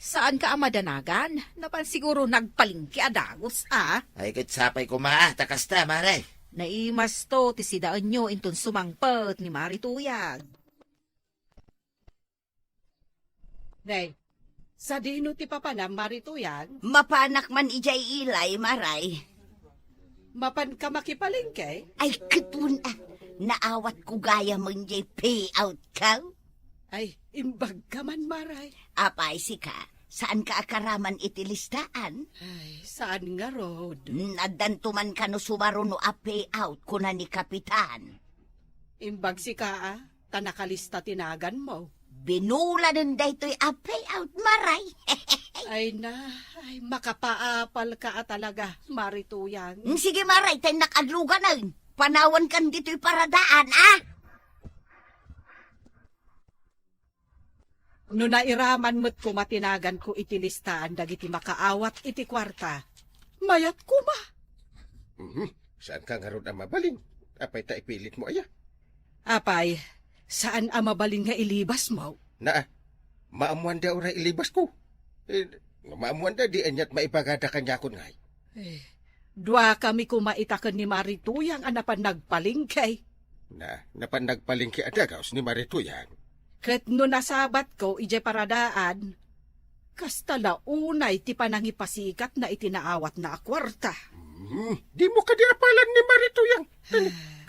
Saanka a madanagan? Napan siguro nagpalengke a dagus, a. Ay, ket sapay koma, a, ta kasta, Mare. Naimasto ti sidaenyo inton sumangpet ni Mari Tuyang. Nay, sadino ti papanam, Mari Tuyang? Mapanak man idiay ilay, Maray. Mapanka makipalengke? Ay, ket wen a, naawatko gayamen diay payoutko. Ay, imbagka man, Maray. Apay sika, saanka a karaman iti listaan? Ay, saan ngarud. Hmm, addanto man kano sumaruno a payout, kuna ni Kapitan. Imbag sika, a. Ta nakalista ti naganmo. Binulanen daytoy a payout, Maray. Ay na, ay, makapaapalka a talaga, Mari Tuyang. Mm, sige, Maray, ta innak agluganen. Panawankan ditoy paradaan, a? No nairaman met koma ti naganko iti listaan dagiti makaawat iti kuarta, mayat koma. Mhm. Saanka ngarud a mabalin? Apay ta ipilitmo aya? Apay, saan a mabalin nga ilibasmo? Naa, maammuanda uray ilibasko. Eh, no maammuanda, di aniat maibagada kaniakon ngay. Eh, duakami koma ita ken ni Mari Tuyang a napan nagpalengke. Na, napan nagpalengke a dagaus ni Mari Tuyang. Ket no nasabatko idiay paradaan, kasta la unay ti panangipasikatna iti naawatna a kuarta. Hmm, dimo kadi apalan ni Mari Tuyang.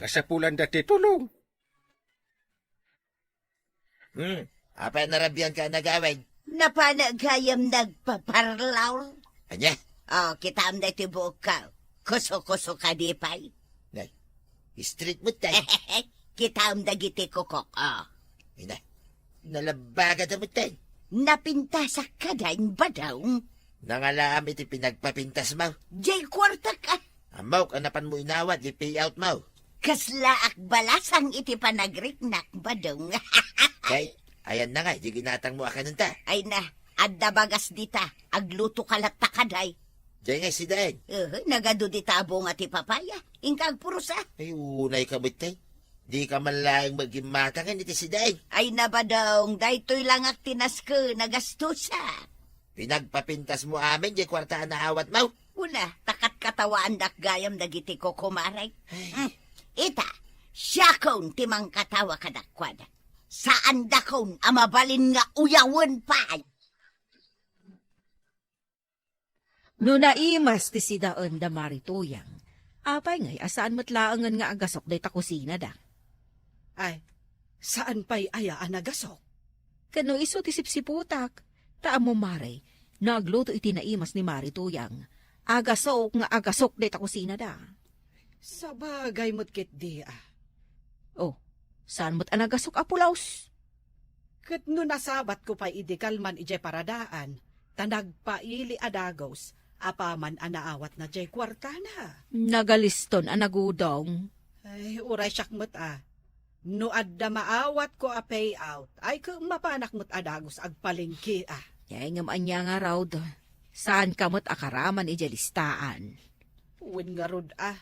Kasapulanda ti tulong. Hmm, apay a narabianka a nagawen? Napana gayam nagpaparlaw. Ania? Oh, kitaem daytoy buokko. Kuso-kuso kadi pay. Nay, straight met tay. Kitaem dagiti kukok, oh. Ina, nalabagada met tay. Napintasak kadi, Badong. Nangalaam iti pinagpapintasmo. Diay kuartak, a. Ammok a napanmo inawat diay payoutmo. Kasla akbalasang iti panagriknak, Badong. Kay, ayan na nga, diay ginatangmo a kanenta. Ay na, adda bagas dita, agluto ka latta kadi. Diay nga sidaen. Eh, nagadu dita a bunga ti papaya. Inka agpuros, a. Ay, unay ka met tay. Dika man laeng magimmatangan iti sidaen. Ay na, Badong, daytoy langak ti nasken a gastosak. Pinagpapintasmo amin diay kuarta a naawatmo? Wen a, ta katkatawaandak gayam dagiti kukumarek. Ay. Hmm. Ita, siakon ti mangkatawa kadakuada. Saandakon a mabalin nga uyawen pay. No naimas ti sidaen da Mari Tuyang, apay ngay a saan met laengen nga agasok dayta kusinada? Ay, saan pay aya a nagasok? Ken no isu ti sipsiputak, ta ammom, Mari, no agluto iti naimas ni Mari Tuyang, agasok nga agasok dayta kusinada. Sabagay met ketdi, a. Oh, saan met a nagasok a pulos? Ket no nasabatko pay idi kalman idiay paradaan, ta nagpaili a dagus, apaman a naawatna diay kuartana. Nagaliston a nagudong. Ay, uray siak met a. No adda maawatko a payout, ay ket mapanak met a dagus agpalengke a. Ay, ngem ania ngarud? Saanka met a karaman idiay listaan. Wen ngarud a.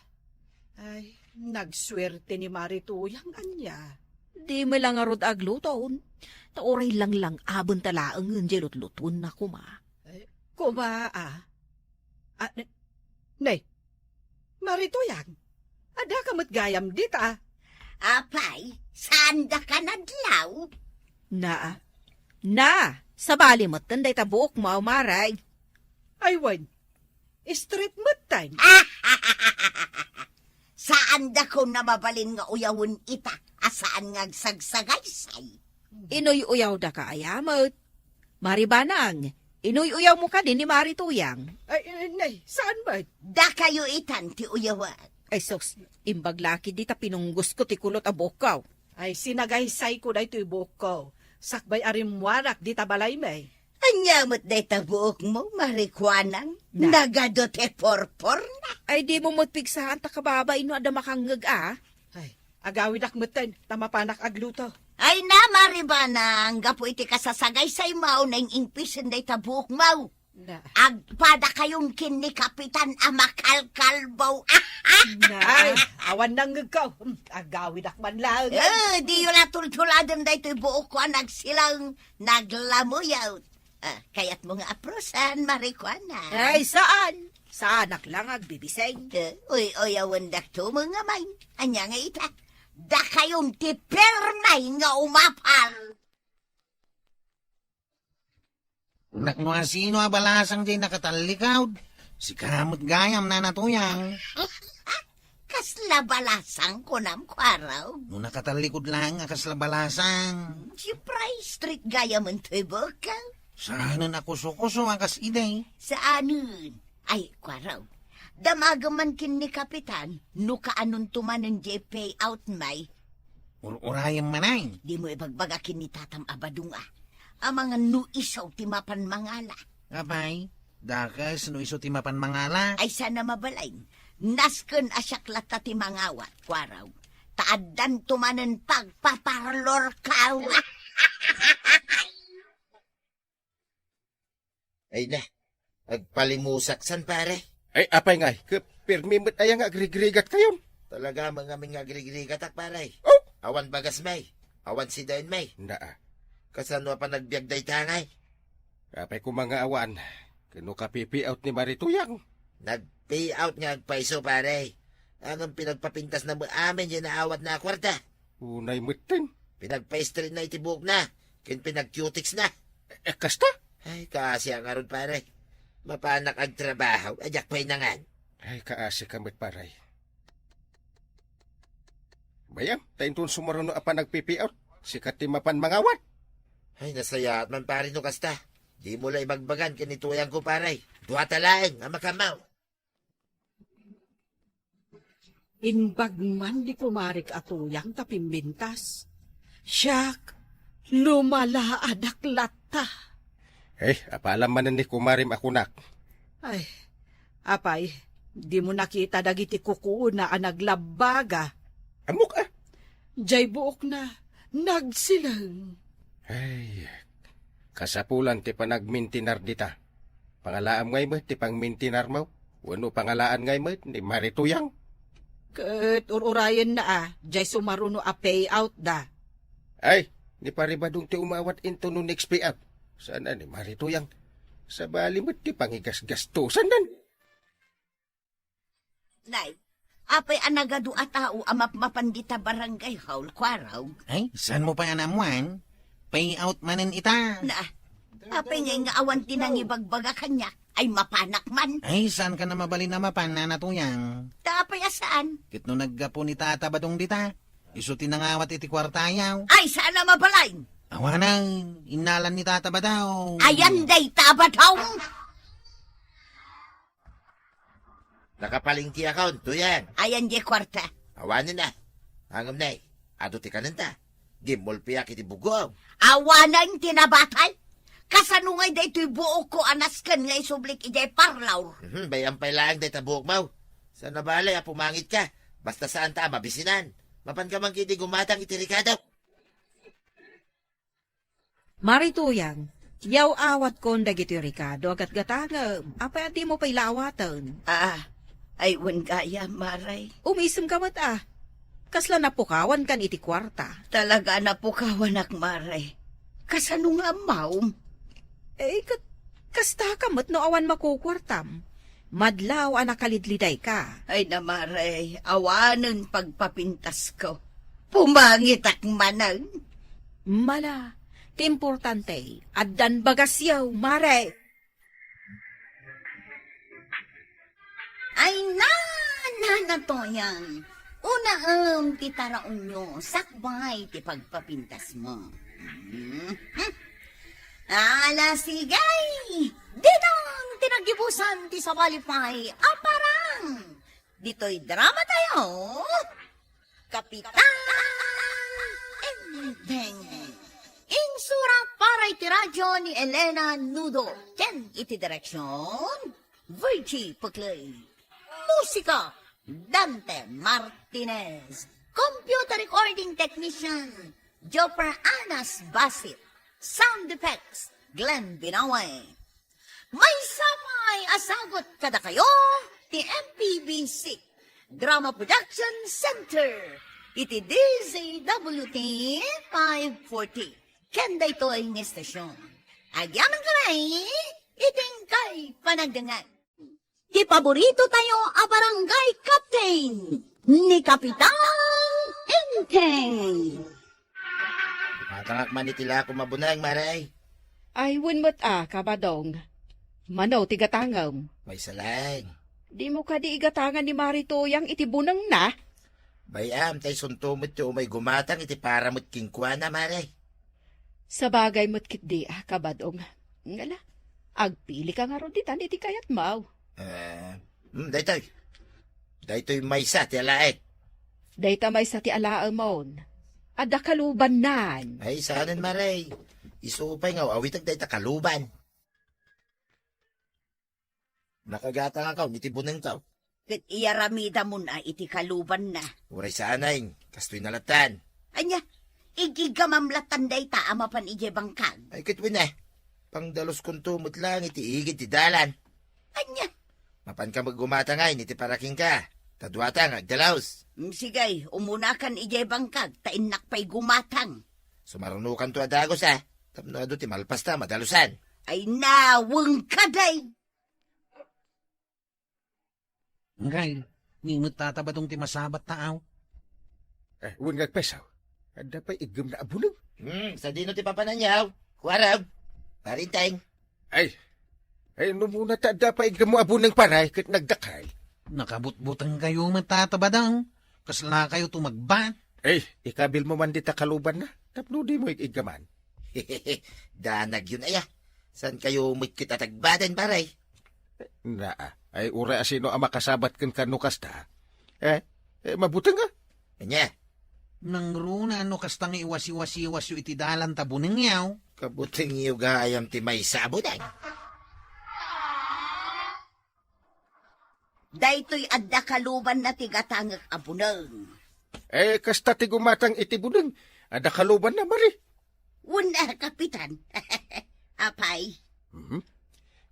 Ay, nagsuerte ni Mari Tuyang ania. Dimo la ngarud agluton. Ta uray langlang-abenta laengen diay lutlutonna koma. Ay, koma a. Ah, ne, ne, Mari Tuyang, adda ka met gayam dita? Apay, saandaka nadlaw? Na, na, sabali metten dayta buokmo, Mari. Ay, wen, straight metten. Saandakon a mabalin nga uyawen ita a saan nga agsagsagaysay. Inuy-uyawdaka aya met. Mari Banang, inuy-uyawmo kadi ni Mari Tuyang? Ay, eh, nay, saan met? Dakayo itan ti uyawan. Ay sus, imbag la ketdi ta pinunggosko ti kulot a buokko. Ay, sinagaysayko daytoy buokko. Sakbay a rimmuarak dita balaymi. Ania met dayta buokmo, Mari Kuanang? Na. Nagadu ti purpurna. Ay, dimo met pigsaan ta kababain no adda makangngeg a. Ay, agawidak metten, ta mapanak agluto. Ay na, Mari Banang, gapu iti kasasagaysaymo, naing-ingpisen dayta buokmo. Na. Agpadakayon ken ni Kapitan a makalkalbaw. Na. Ay, awan nangngegko. Hmm, agawidak man laeng. Eh, diyo la tultuladen daytoy buokko a nagsilang, naglamuyaw. Ah, kayatmo nga aprosan, Mari Kuanang? Ay, saan? Saanak la nga agbibiseng. Eh, uy-uyawendakto met ngamay. Ania nga ita? Dakayon ti pirmi nga umapal. Nak no asino a balasang diay nakatallikod. Sika met gayam, Nana Tuyang. Kasla balasang, kunam, Kuarog? No nakatallikod laeng a kasla balasang. Siyempre, straight gayamen toy buokko. Saanen a kuso-kuso a kas idi? Saanen. Ay, Kuarog, damagem man ken ni Kapitan, no kaanonto manen diay payout mi. Ur-urayem manen. Dimo ibagbaga ken ni Tatam a Badong a. Amangan no isu ti mapan mangala. Apay, dakes no isu ti mapan mangala. Ay, saan a mabalin. Nasken a siak latta ti mangawat, Kuarog. Ta addanto manen pagpaparlorko. Ay na, agpalimusak san, pare. Ay, apay ngay, ket pirmi met aya nga agrigrigatkayon? Talaga met ngamin nga agrigrigatak, pare. Oh! Awan bagasmi, awan sidaenmi. Naa. Kasano a panagbiag dayta ngay? Apay koma nga awan, ket no ka-payout ni Mari Tuyang? Nag-payout nga agpayso, pare. Ngem pinagpapintasna met amin diay naawatna a kuarta. Unay metten. Pinagpa-straightna iti buokna, ken pinag-cutex na. Eh, kasta? Ay, kaasi a ngarud, pare. Mapanak agtrabaho, a diak pay nangan. Ay, kaasika met, pare. Bayam, ta inton sumaruno a panagpipiot, sika ti mapan mangawat. Ay, nasayaat man, pare, no kasta. Dimo la ibagbagan ken ni Tuyangko, pare. Duata laeng a makammaw. Imbag man ni kumarik a Tuyang ta pimbintas. Siak, lumalaadak latta. Eh, apalam manen ni kumarim a kunak. Ay, apay, dimo nakita dagiti kukuona a naglabbaga? Ammok a. Diay buokna, nagsileng. Ay, kasapulan ti panagmintinar dita. Pangalaam ngay met ti pangmintinarmo, wenno pangalaan ngay met ni Mari Tuyang? Ket ur-urayenna a, diay sumaruno a payout da. Ay, ni Pari Badong ti umawat inton no next payout. Saan a ni Mari Tuyang? Sabali met ti pangigasgastosandan. Nay, apay a nagadu a tao a mapmapan dita barangay hall, Kuarog? Ay, saanmo pay a naammuan? Payout manen ita. Na, apay ngay nga awan ti nangibagbaga kaniak? Ay, mapanak man. Ay, saanka a mabalin a mapan, Nana Tuyang? Ta apay a saan? Ket no naggapu ni Tata Badong dita, isu ti nangawat iti kuartayo. Ay, saan a mabalin? Awanen, innalan ni Tata Badong. Ayan dayta a Badong? Nakapalengkeakon, Tuyang. Ayan diay kuarta. Awanen a. Ngem nay, adu ti kanenta. Gimmulpiak iti bugoam. Awanen ti nabatal. Kasano ngay daytoy buokko a nasken nga isublik idiay parlor? Mhm, bay-am pay laeng dayta buokmo. Saan a bale a pumangitka. Basta saanta a mabisinan. Mapanka man ketdi gumatang iti rekado. Mari Tuyang, yaw-awatkon dagitoy rekado a gatgatangem. Apay a dimo pay la awaten? Ah, ay, wen gayam, Mare. Umisemka met a. Kasla napukawankan iti kuarta. Talaga a napukawanak, Mare. Kasano nga ammom? Eh, ket kastaka met no awan makukuartam. Madlaw a nakalidlidayka. Ay na, Mare, awanen pagpapintasko. Pumangitak manen. Mala, ti importante, addan bagasyo, Mare. Ay na, Nana Toyang, unaem ti taraonyo sakbay ti pagpapintasmo. Mhm. Ala, sige! Didang ti naggibusan ti sabali pay a parang ditoy drama tayo, Kapitan Enteng. Insurat para iti radyo ni Elena Nudo ken iti direksyon, Virgie Puclay. Musika, Dante Martinez. Computer recording technician, Joper Anas Basit. Sound effects, Glenn Binawe. Maysa pay a sagut kadakayo ti M P B C Drama Production Center iti D Z W T five forty. Ken daytoy nga istasyon. Agyaman kami iti inkay panagdangan. Ti paborito tayo a barangay captain, ni Kapitan Enteng. Matangak man iti lako mabuneng, Mare. Ay, wen met a, Kabadong. Mano ti gatangem? Maysa laeng. Dimo kadi igatangan ni Mari Tuyang iti bunengna? Bay-am, ta isunto met ti umay gumatang iti para met kenkuana, Mare. Sabagay met ketdi a, Kabadong. Ngala, agpilika ngarud ditan iti kayatmo. Eh, hmm, daytoy. Daytoy maysa ti alaek. Dayta maysa ti alaemon. Adda kalubannan. Ay, saanen, Mare. Isu pay nga awitek dayta kaluban. Nakagatangakon iti bunengko. Ket iyaramidamon a iti kalubanna. Uray saanen, kastoy na latan. Ania, ig-iggamam latan dayta a mapan idiay bangkag? Ay, ket wen a. Pangdaloskonto met laeng iti igid ti dalan. Ania? Mapanka met gumatang iti para kenka. Ta duata nga agdalus. Mm, sige, umunakan idiay bangkag, ta innak pay gumatang. Sumarunokanto a dagus a. Tapno adu ti malpasta, madalusan. Ay, naweng ka, day! Ngay, ni met tatabadong ti masabat taaw. Eh, wen nga agpesaw. Adda pay iggemna a buneng. Hmm, sadino ti papananyaw? Kuarag, Pare Enteng. Ay, ay, no muna ta adda pay iggemmo a buneng, pare, ket nagdakay. Nakabutbuteng kayo met tatabadong. Kasla kayo tumagbat. Eh, ikabilmo man dita kalubanna. Tapno dimo ig-iggaman. Danag yon aya. Saan kayo met ket a tagbaden, pare? Naa, ay uray a sino a makasabat kenka no kasta. Eh, eh, mabuteng a. Ania? Nangruna no kasta nga iwasiwasiwasyo iti dalan ta bunengyo. Kabutengyo gayam ti maysa a buneng. Daytoy adda kalubanna ti gatangek a buneng. Eh, kasta ti gumatang iti buneng, adda kalubanna, Mari. Wen a, Kapitan. Apay? Mhm.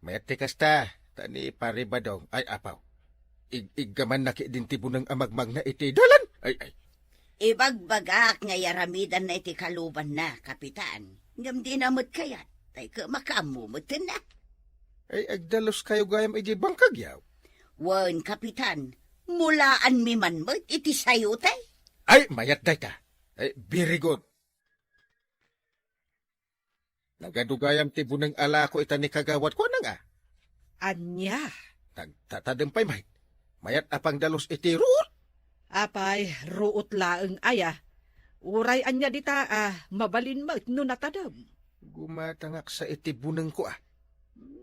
Mayat ti kasta, ta ni Pare Badong, ay, apaw. Ig-, iggamanna ketdin ti buneng a magmagna iti dalan. Ay, ay. Ibagbagak nga iyaramidanna iti kalubanna, Kapitan. Ngem dina met kayat, tay ket makaammo metten a. Ay, agdalus kayo gayam iti bangkagyo. Wen, Kapitan, mulaanmi man met iti sayo, tay. Ay, mayat dayta. Ay, very good. Nagadu gayam ti buneng a lako ita ni kagawad, kuana nga. Ania? Nagtatadem pay met. Mayat a pangdalus iti ruot. Apay, ruot laeng aya. Uray ania dita a mabalin met no natadem. Gumatangak sa iti bunengko a.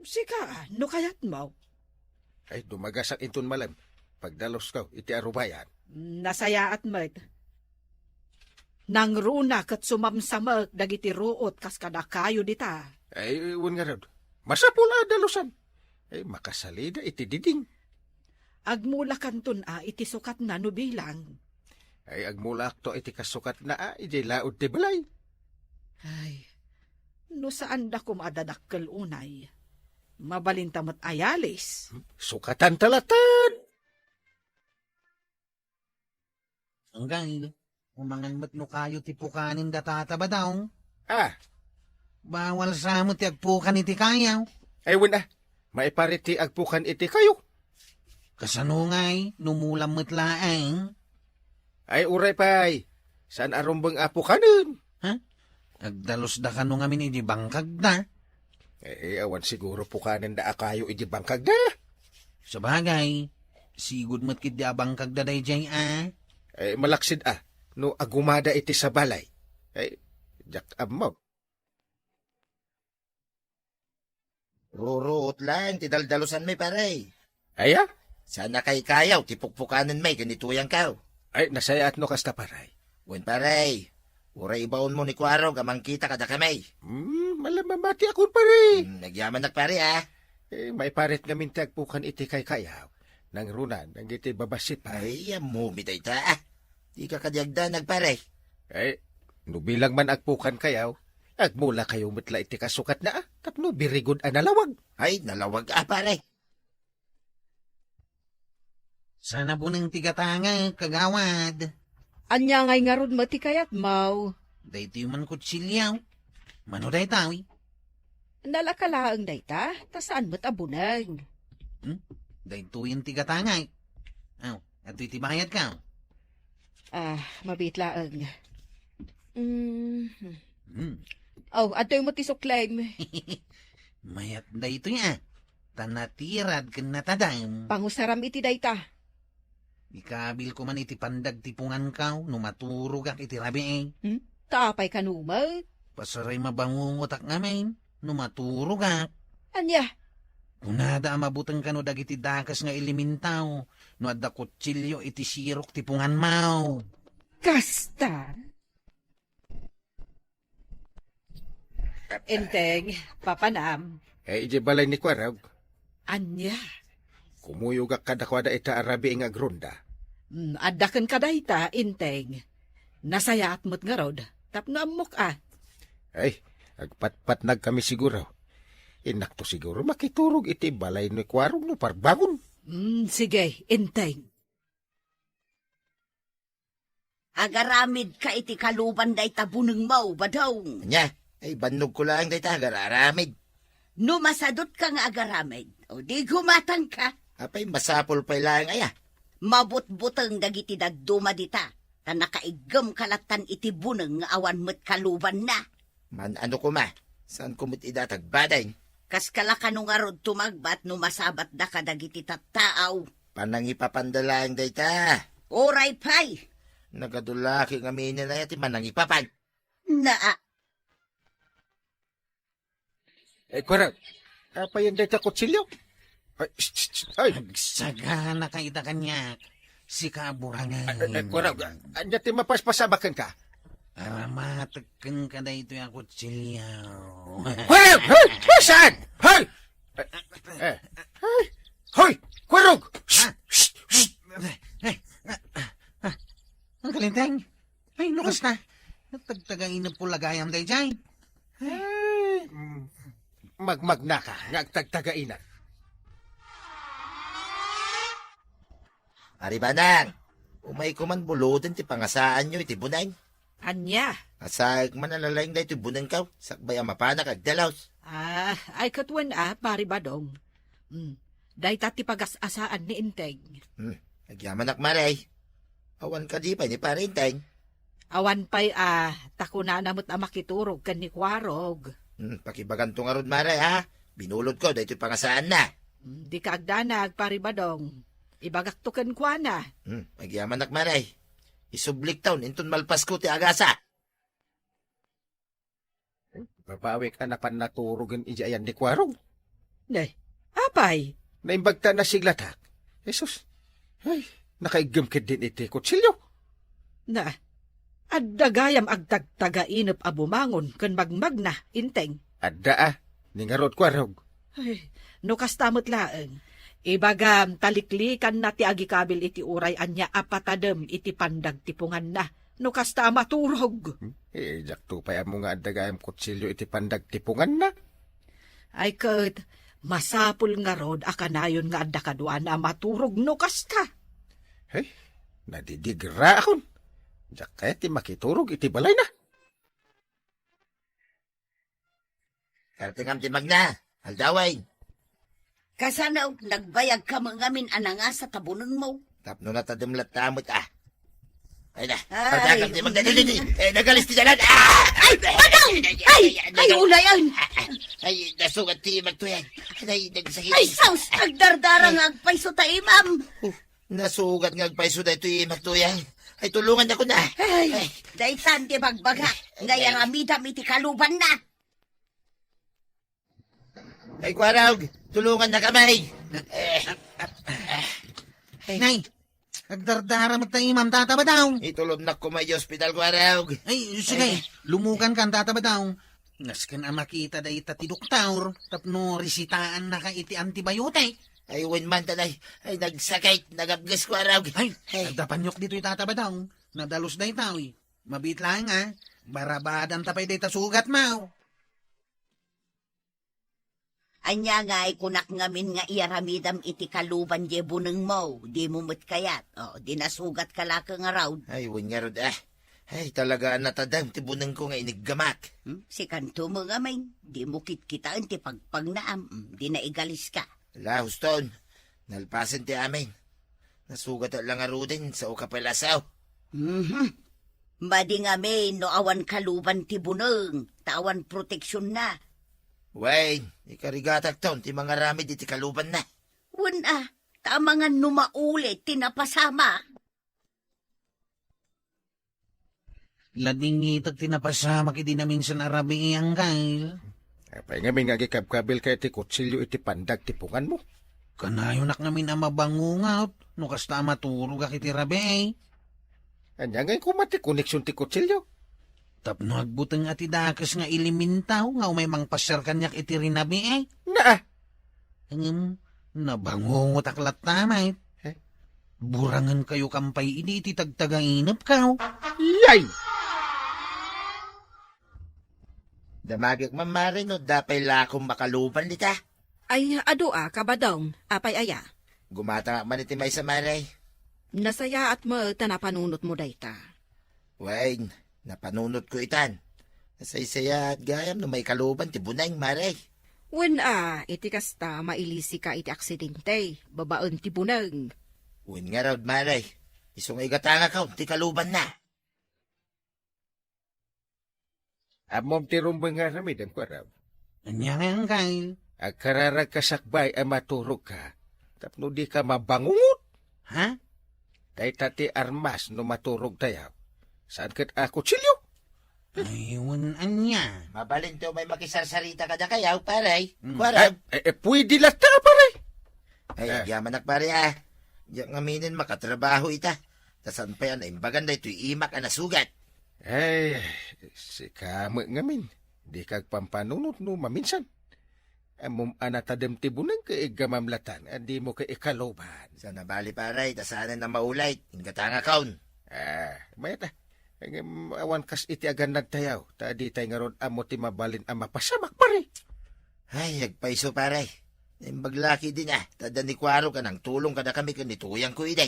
Sika, no kayatmo. Ay, dumagasak inton malem. Pagdalusko iti arubayan. Nasayaat met. Nangruna ket sumamsamek dagiti ruot kas kadakayo dita. Ay, wen ngarud. Masapul a dalusan. Ay, makasalida iti diding. Agmulakanton a iti sukatna no bilang. Ay, agmulakto iti kasukatna a idiay laod ti balay. Ay, no saanda koma a dadakkel unay, mabalinta met a yalis. Sukatan ta latta. Anggang, umangan met no kayo ti pukanen da Tata Badong. Ah. Bawal sa met ti agpukan iti kayo. Ay, wen a. Maiparit ti agpukan iti kayo. Kasano ngay, no mulam met laeng? Ay, uray pay. Saan a rumbeng a pukanen? Ha? Agdalus da kano ngamin iti bangkag da? Eh, awan siguro pukanen da a kayo iti bangkag da. Sabagay, sigud met ket di a bangkag da dayjay a. Eh, malaksid a, no agumada iti sabalay. Eh, diak ammo. Ruruot laeng ti daldalusanmi, pare. Aya? Saan a kaykayaw ti pukpukanenmi ken ni Tuyangkaw. Ay, nasayaat no kasta, pare. Wen, pare. Uray ibaonmo ni Kuarog a mangkita kadakami. Hmm, malamamati akon, pare. Hmm, nagyamanak, pare, ah. Eh, maiparit ngamin ti agpukan iti kaykayaw. Nangruna, dagiti babassit, pare. Ay, ammom dayta, ah. Dika kadi agdanag, pare. Eh, no bilang man agpukankayaw, agmulakayo met la iti kasukatna, ah, tapno birigod a nalawag. Ay, nalawag, ah, pare. Saan a buneng ti gatangek, kagawad. Ania ngay ngarud met ti kayatmo? Daytoy man kutsilio. Mano dayta, wi? Nalaka laeng dayta, ta saan met a buneng. Hmm? Daytoyen ti gatangek. Aw, adtoy ti bayadko. Ah, mabiit laeng. Mm. Hmm. Aw, adtoy met ti suklem. Mayat daytoy, ah. Ta natirad ken natadem. Pangusaram iti dayta. Ikabilko man iti pandagtiponganko no maturogak iti rabii. Hmm? Ta apay kano met? Pasaray mabangungotak ngamin no maturogak. Ania? Kunada a mabuteng kano dagiti dakes nga elemento no adda kutsilio iti sirok ti punganmo. Kasta? Enteng, papanam. Eh, idiay balay ni Kuarog. Ania? Kumuyogak kadakuada ita a rabii nga agronda. Hmm, adda kenka dayta, Enteng. Nasayaat met ngarud, tapno ammok a. Ay, agpatpatnag kami siguro. Innakto siguro makiturog iti balay ni Kuarog no parbangon. Hmm, sige, Enteng. Agaramidka iti kaluban dayta bunengmo, Badong. Ania? Ay, bannogko laeng dayta agararamid. No masadutka nga agaramid, o di gumatangka. Apay, masapul pay laeng aya? Mabutbuteng dagiti dadduma dita, ta nakaiggemka lattan iti buneng nga awan met kalubanna. Man-ano koma, saanko met ida tagbadeng? Kaska la kano ngarud tumagbat no masabatda kadagiti tattaaw? Panangipapanda laeng dayta. Uray pay! Nagadu la ket ngamin aya ti manangipapan. Naa. Eh, Kuarog, apayen dayta kutsilio? Ay, shh, shh, shh, ay. Agsagana ka ita kaniak, sika a burangen. Ay, ay, ay, Kuarog, ania ti mapaspasamak kenka? Aramatek kenka daytoy a kutsilio. Kuarog! Hoy! Hoy, saan? Hoy! Eh, eh, hoy! Hoy! Kuarog! Shh, shh, shh. Ang kalinteng. Ay, lukas na. Nagtagtagainep ko lagayam dayjay. Ay, mm, magmagnaka nga agtagtagainep. Pari Badong, umayko man buloden ti pangasaanyo iti buneng. Ania? Asaek man a nalaing daytoy bunengko, sakbay a mapanak agdalus. Ah, ay ket wen a, Pari Badong. Hmm. Dayta ti pagas-asaan ni Enteng. Hmm. Agyamanak, Mare. Awan kadi pay ni Pari Enteng? Awan pay a, ta kunana met a makiturog ken ni Kuarog. Hmm, pakibaganto ngarud, Mare, ha? Binulodko daytoy pangasaanna. Hmm, dika agdanag, Pari Badong. Ibagakto kenkuana. Hmm, agyamanak, Mare. Isublikton inton malpasko ti agasa. Babawek a napan naturogen idiay ayan ni Kuarog. Ne, apay? Naimbag ta nasiglatak. Jesus. Ay, nakaiggem ketdin iti kutsilio. Na, Adda gayam agtagtagainep a bumangon ken magmagna, Inteng. Adda a, ni ngarud, Kuarog. Ay, no kasta met laeng, ibagam ta liklikanna ti agikabil iti uray ania a patadem iti pandagtipunganna. No kasta a maturog. Hmm? Eh, diakto pay ammo nga adda gayam kutsilio iti pandagtipunganna. Ay ket, masapul ngarud a kanayon nga adda kaduana a maturog no kasta. Hey, nadidigraakon. Diak kayat ti makiturog iti balayna. Kartengam ti magna, aldawen. Kasano, nagbayagka met ngamin a nangasa ta bunengmo? Tapno natadem latta met a. Ay na, Ay. Kartengam ti magna, di, di, di. Eh, nagalis ti dalan. Ah! Ay, Badong! Ay, ay, ay, ay, ay, ulayan! Ay, nasugat ti magtuyan. Ay, nagsakit. Ay, sus! Agdardara nga agpayso ta imam. Nasugat nga agpayso daytoy imak, Tuyang. Ay, tulongannakon a. Ay, daytan ti bagbaga nga iramidam iti kalubanna. Ay, Kuarog, tulongannakami. Eh, Nay, agdardara met ta imam, Tata Badong. Itulonnak koma iti ospital, Kuarog. Ay, sige, ay, lumukankan, Tata Badong. Nasken a makita dayta ti doktor tapno resitaannaka iti antibiotic. Ay, wen man, tatay. Ay, nagsakit, nagapges, Kuarog. Ay, ay, adda paniok ditoy, Tata Badong. Nadalus daytoy. Mabiit laeng a. Barabadanta pay dayta sugatmo. Ania ngay kunak ngamin nga iyaramidam iti kaluban diay bunengmo? Dimo met kayat. O, di nasugatka la ngarud. Ay, wen ngarud a. Ay, talaga a natadem ti bunengko nga iniggamak. Hmm? Sikanto met ngamin, dimo kitkitaen ti pagpagnaam, hmm, di naigaliska. Ala, huston. Nalpasen ti amin. Nasugatak la ngaruden, sao ka pay lasaw. Mhm. Madi ngamin no awan kaluban ti buneng, ta awan proteksionna. Wen, ikarigatakton ti mangaramid iti kalubanna. Wen a, ta amangan no maulit ti napasamak. Ladingitek ti napasamak idi naminsan a rabii, Angkel. Apay ngamin nga agikabkabilka iti kutsilio iti pandagtipunganmo? Kanayonak ngamin a mabangungot no kasta a maturogak iti rabii. Ania ngay koma ti koneksion ti kutsilio? Tapno agbuteng a ti dakes nga elemento nga umay mangpasiar kaniak iti rinabii. Naa! Ngem, nabangungotak latta met. Eh? Burangenkayo kan pay idi iti tagtagainepko. Yay! Damagek man, mare, no dapay la akon makaluban dita. Ay, adu a, Kabadong. Apay aya? Gumatangak man iti maysa, mare. Nasayaat met ta napanunotmo dayta. Wen, napanunotko itan. Nasaysayaat gayam no maikaluban ti buneng, mare. Wen a, iti kasta, mailisika iti aksidente, babaen ti buneng. Wen ngarud, mare. Isu nga igatangakon ti kalubanna. Ammom ti rumbeng nga aramidem, Kuarog? Ania ngay, Angkel? Agkararagka sakbay a maturogka, tapno dika mabangungot. Ha? Dayta ti armas no maturogtayo. Saan ket a kutsilio? Ay, wen ania? Mabalin ti umay makisarsarita kadakayo, pare. Hmm. Kuarog? Eh, eh, eh, pwede latta, pare. Ay, ah, agyamanak, pare, a. Diak ngaminen makatrabaho ita. Ta saan pay a naimbagan daytoy imak a nasugat. Ay, sika met ngamin. Dika agpampanunot no maminsan. Ammom a natadem ti buneng ket iggamam latta, a dimo ket ikaluban. Saan a bali, pare, ta saanen a maulit. Ingatangakon. Ah, mayat a. Ngem awan kas iti agannadtayo, ta ditay ngarud ammo ti mabalin a mapasamak, pare. Ay, agpayso, pare. Naimbag la ketdin a, ta adda ni Kuarog a nangtulong kadakami ken ni Tuyangko idi.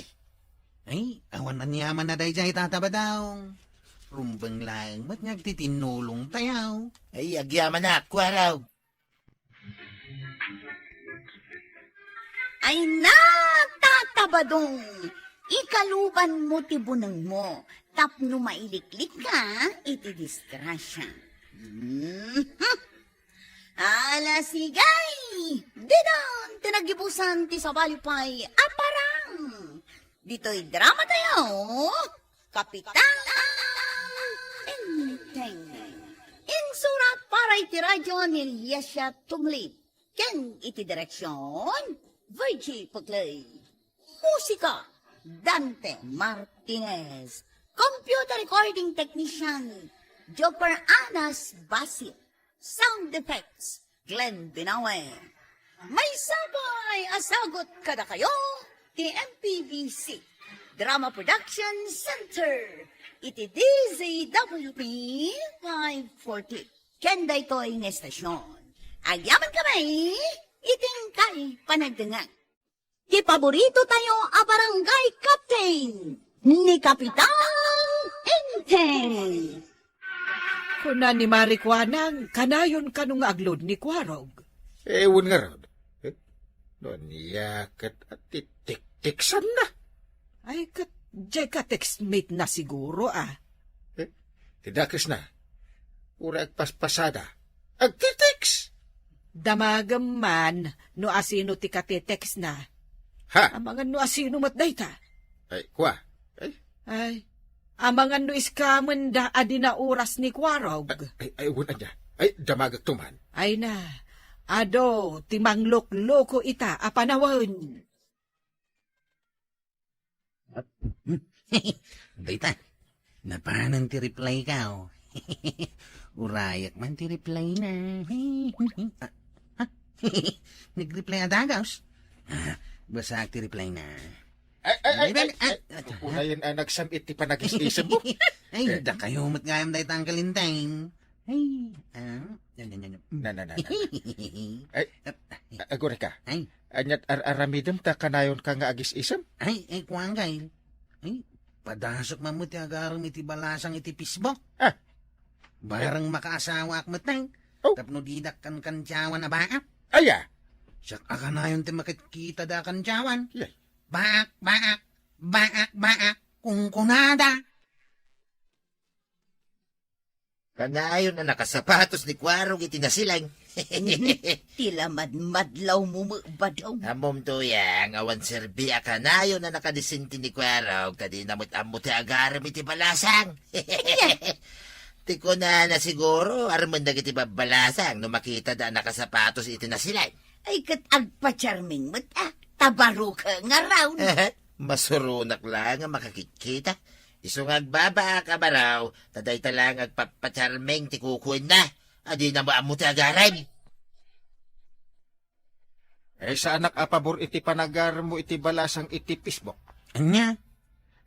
Ay, awan aniaman a daydiay, Tata Badong. Rumbeng laeng met nga agtitinnulongtayo. Ay, agyamanak, Kuarog. Ay na, Tata Badong, ikalubanmo ti bunengmo tapno mailiklikka iti disgrasya. Mhm. Ala, sige! Didon ti nagibusan ti sabali pay a parang. Ditoy dramatayo, Kapitan Enteng. Insurat para iti radio ni Liesia Tumlip. Ken iti direksion, Virgie Puclay. Musika, Dante Martinez. Computer recording technician, Jopper Anas Basil. Sound effects, Glenn Binawe. Maysapay a sagut kadakayo ti M P B C Drama Production Center iti D Z W P five forty. Ken daytoy nga estasyon, agyamankami iti inkay panagdengngeg. Ti paborito tayo a barangay captain, ni Kapitan Enteng. Kuna ni Mari Kuanang, kanayon kano nga agload ni Kuarog? Eh, wen ngarud. Eh, no ania ket a ti-, tiktiksan na. Ay, ket, diay ka textmate na siguro, ah. Eh, ti dakes na. Uray agpaspasada. Agtitext! Damagem man no asino ti katitext na. Ha? Amangan no asino met dayta. Ay, kua. Ay. Ay, amangan no iskamen da a di naoras ni Kuarog. Ay, ay, ay, wen ania. Ay, damagekto man. Ay na, adu ti manglukloko ita a panawen. Dayta, napanen ti reply ka, oh. Urayak man ti reply na. Ah, ha? Nag-reply a dagus. Ah, basaak ti reply na. Ay, ay, ay, Ay, ay, ay, ay, ah, unayen a nagsam-it ti panagis-isem mo. Ay, Eh. dakayo met gayam dayta, Uncle Enteng. Ay, ah, yan, yan, yan, yan. Na, na, na, na. Ay, a-, agurayka. Ay. Ania't ar-aramidem ta kanayonka nga agis-isem? Ay, ay, kuan, Kay. Ay, padasek man met ti agarem iti balasang iti Facebook. Ah. Bareng makaasawaak met, Tay. Oh. Tapno didak kankantiawan a baak. Aya. Siak a kanayon ti makitkitada a kantiawan. Yay. Baak, baak, baak, baak, kunkunada. Kanayon a nakasapatos ni Kuarog iti nasileng. Ti lamadmadlaw mo, Badong. Ammom to, ya, nga awan serbi a kanayon a nakadisente ni Kuarog, ta dina met ammo ti agarem iti balasang. Ti kunana siguro, armen dagiti babbalasang no makitada a nakasapatos iti nasileng. Ay, ket agpacharming met, ah, ta baro ka ngarud. Masuronak laeng a makakitkita. Isu nga agbabaak a baro, ta dayta laeng agpapacharming ti kukuenna. Adina mo ammo ti agarem. Eh, saanak a pabor iti panagarem mo iti balasang iti Facebook. Ania?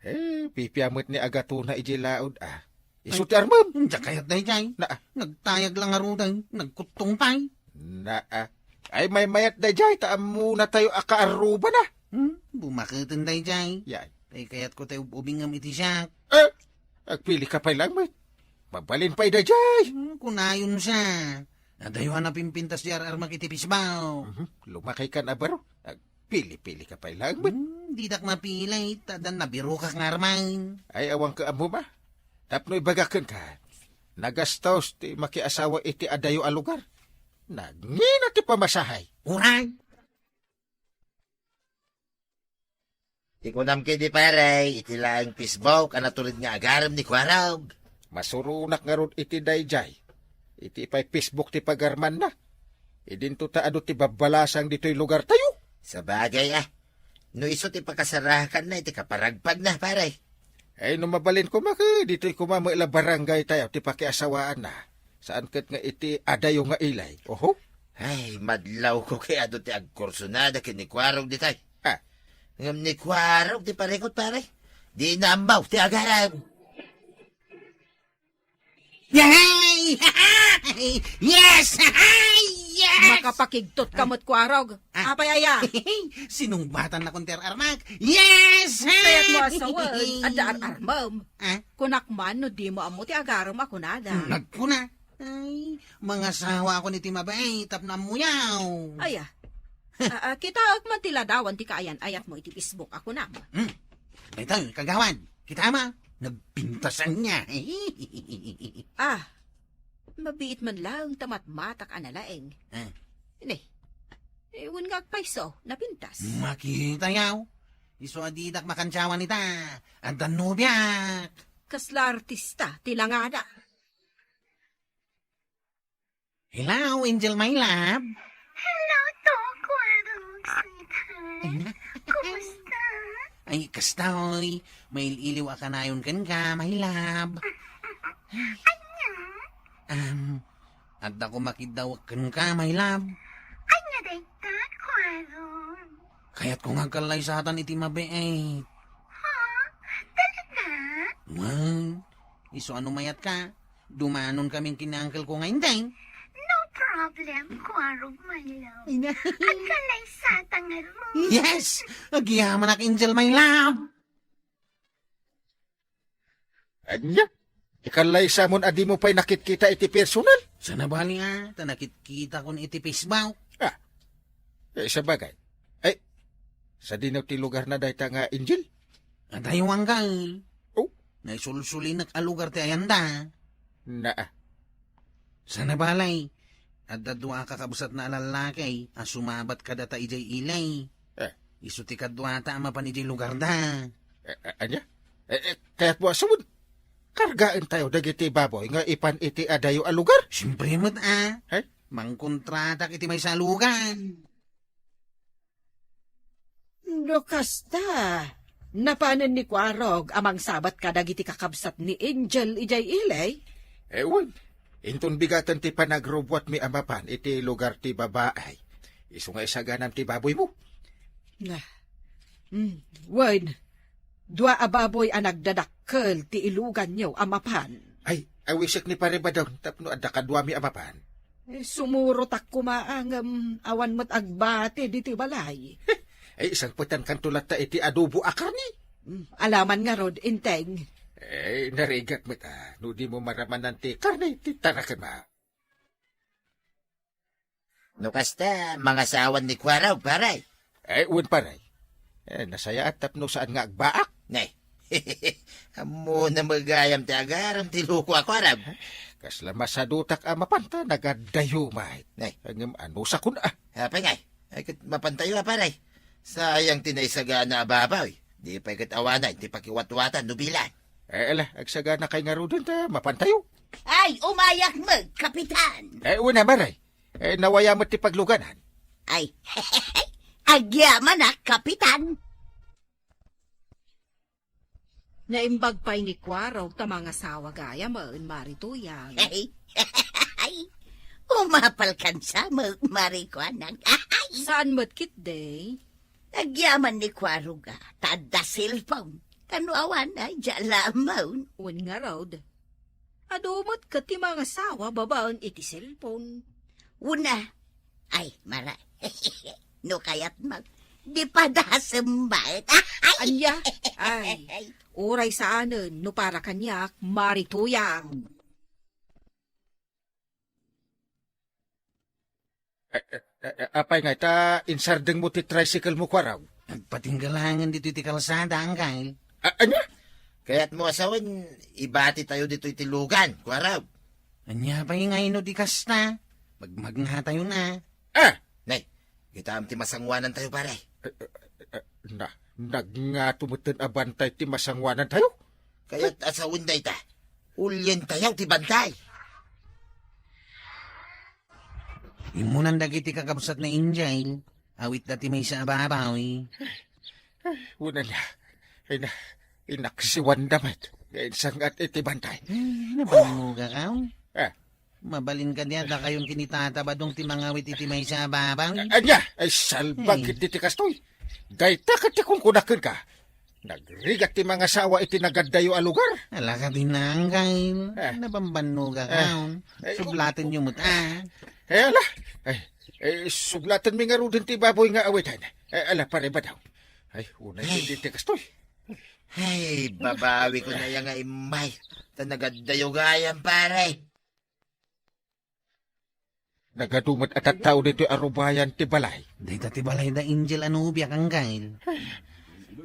Eh, pipia met ni agatona idiay laud, ah. Isu ti armem. Diak kayat daydiay. Na, ah. Nagtayag la ngaruden, nagkuttong pay. Na, ah. Ay, maymayat daydiay, ta ammona tayo a kaarrubana. Hmm, bumaketen daydiay. Yay. Tay kayatko tay ub-ubingem iti siak. Eh, agpili ka pay laeng met. Mabalin pay daydiay. Hmm, kunayon sa. Adayo a napimpintas di ar-armak iti Facebook. Mhm, lumakay kan a baro. Agpili-pili ka pay laeng met. Hmm, didak mapili, ta addan nabirokak nga armen. Ay, awan ka ammo ma. Tapno ibagak kenka, nagastos ti makiasawa iti adayo a lugar. Nagngina ti pamasahe. Uray! Ti kunam kadi, pare, iti laeng Facebook a natured nga agarem ni Kuarog. Masuronak ngarud iti daydiay. Iti pay Facebook ti pagarmanna. Idinto ta adu ti babbalasang ditoy lugartayo. Sabagay, ah. No isu ti pakasarakanna iti kaparagpagna, pare. Ay, no mabalin koma ket ditoy koma met la barangaytayo ti pakiasawaanna. Saan ket nga iti adayo nga ilay. Oho? Ay, madlawko ket adu ti agkursunada ken ni Kuarog ditoy. Ah. Ngem ni Kuarog ti parikut, pare. Dina ammo ti agarem. Yay! Yes! Yes! Makapakigtot ka met, Kuarog. Ah. Apay aya? Sinungbatannakon ti ar-armak. Yes! Kayatmo a sawen, adda ar-armem. Ah? Kunak man no dimo ammo ti agarem a kunada. Hmm, nagkuna. Ay, mangasawaakon iti mabain tapno ammoyo. Aya. Ah, ah, kitaek man ti ladawan ti kaayan-ayatmo iti Facebook a kunam. Hmm. Daytoy, kagawan. Kitaem a, nagpintasan niya. Ah, mabiit man laeng ta matmatak a nalaeng. Ah. Ne. Eh, wen nga agpayso, napintas. Makitayo. Isu a didak makantiawan ita. Addan nobiak. Kasla artista ti langada. Hello, Angel, my love. Hello, Tokwarog, sweetheart. Ay, na. Kumusta? Ay, kasta, oy. Mail-iliw a kanayon kenka, my love. Ania? Um, adda ko makiddawek kenka, my love. Ania dayta, Kuarog? Kayatko nga agkallaysatan iti mabiit. Ha? Talaga? Wen, isu a no mayatka, dumanon kami ken ni uncle ko nga Inday. No problem, Kuarog, my love. Ina. Agkallaysata ngarud. Yes! Agyamanak, Angel, my love! Ania? Ikallaysamon a dimo pay nakitkita iti personal? Saan a bali a, ta nakitkitakon iti Facebook. Ah, eh, sabagay. Ay, sadino ti lugarna dayta nga Angel? Adayo, uncle. Oh? Naisulsulinek a lugar ti ayanda. Naa. Saan a bali, adda dua a kakabsatna a lallaki a sumabat kadata idiay ili. Eh. Isu ti kaduata a mapan idiay lugarda. Eh, eh, ania? Eh, eh, kayatmo a sumud-, kargaentayo dagiti baboy nga ipan iti adayo a lugar? Siempre met a. Ay? Mangkontratak iti maysa a lugar. No kasta, napanen ni Kuarog a mangsabat kadagiti kakabsat ni Angel idiay ili? Eh, wen. Inton bigaten ti panagrubbuatmi a mapan iti lugar ti babai, isu nga isaganam ti baboymo. Na, mm, wen, dua a baboy a nagdadakkel ti iluganyo a mapan. Ay, awisek ni Pare Badong tapno adda kaduami a mapan. Eh, sumurotak koma a ngem awan met agbati ditoy balay. Ay, sangpetankanto latta iti adobo a karne. Mm, alaman ngarud, Enteng. Eh, narigat met a, no dimo maramanan ti karne ti tarakenmo. No kasta, mangasawan ni Kuarog, pare. Eh, wen, pare. Eh, nasayaat tapno saan nga agbaak. Ne. Ammona met gayam ti agaram ti loko a Kuarog. Kasla masadutak a mapan ta nagaddayo met. Ne. Ngem anusakon a. Apay ngay? Ay, ket mapantayo a, pare. Sayang ti naisagana a baboy. Di pay ket awanen ti pakiwatwatan no bilang. Eh, ala, agsaganakay ngaruden ta mapantayo. Ay, umayak met, Kapitan. Eh, wen a, pare. Eh, nawaya met ti pagluganan. Ay, agyamanak, Kapitan. Naimbag pay ni Kuarog ta mangasawa gayamen, Mari Tuyang. Ay, umapalkan sa met, Mari Kuanang. Saan met ketdi? Agyaman ni Kuarog a, ta adda cellphone. Ta no awan, ay, diak la ammo. Wen ngarud. Adu met ket ti mangasawa babaen iti cellphone. Wen a. Ay, Mari. No kayatmo, di padasem met. Ay! Ania? Ay, uray saanen no para kaniak, Mari Tuyang. Eh, eh, eh, apay ngay ta insardengmo ti tricycle mo, Kuarog? Agpatinggalangen ditoy ti kalsada, Angkal. A-, ania? Kayatmo a sawen, ibatitayo ditoy ti lugan, Kuarog. Ania pay ngay no di kasta? Magmagngatayon a. Ah! Nay, kitaem ti masangoanantayo, pare. Eh, eh, eh, na, nagngato metten a bantay ti masangoanantayo? Kayat a sawen dayta, ulientayo ti bantay. Immunan dagiti kakabsat ni Angel, awitda ti maysa a babawi. Unana, ina, inaksiwanda met nga insang-at iti bantay. Ay, nabannogak, aw. Ah. Mabalin kadi a dakayon ken ni Tata Badong ti mangawit iti maysa a babawi. Ania? Ay, salbag iti kastoy. Dayta ket ti kunkunak kenka. Nagrigat ti mangasawa iti nagaddayo a lugar. Ala ka dinangkay. Eh. Nabambannogak, eh, aw. Eh, sublatenyo met, ah. Eh, ala. Eh, eh, sublatenmi ngaruden ti baboy nga awiten. Eh, ala, pare Badong. Ay, unay, ay, iti kastoy. Ay, babawikon aya nga immay. Ta nagaddayo gayam, pare. Nagadu met a tattao ditoy a rubayan ti balay. Dayta ti balay da Angel a nobiak, Angkal.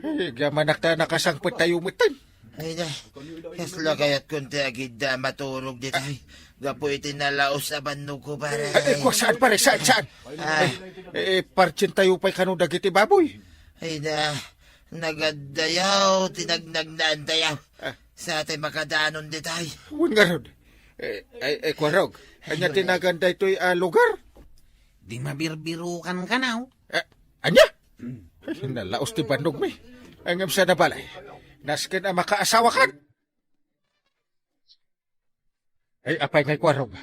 Ay, agyamanak ta nakasangpettayo metten. Ay, na. Kasla kayatkon ti agidda a maturog ditoy. Gapu iti nalaus a bannogko, pare. Ay, ay, kua, saan, pare? Saan, saan? Ah. Eh, eh, partsentayo pay kano dagiti baboy. Ay, na. Nagaddayo ti nagnagnaantayo. Ah. Sa ti makadanon ditoy. Wen ngarud. Eh, ay, ay, Kuarog. Ania ti nagan daytoy a lugar? Di mabirbirukan kanaw. Eh, ania? Hmm. Nalaus ti bannogmi. Ngem sa nabali, nasken a makaasawakan. Ay, apay ngay, Kuarog?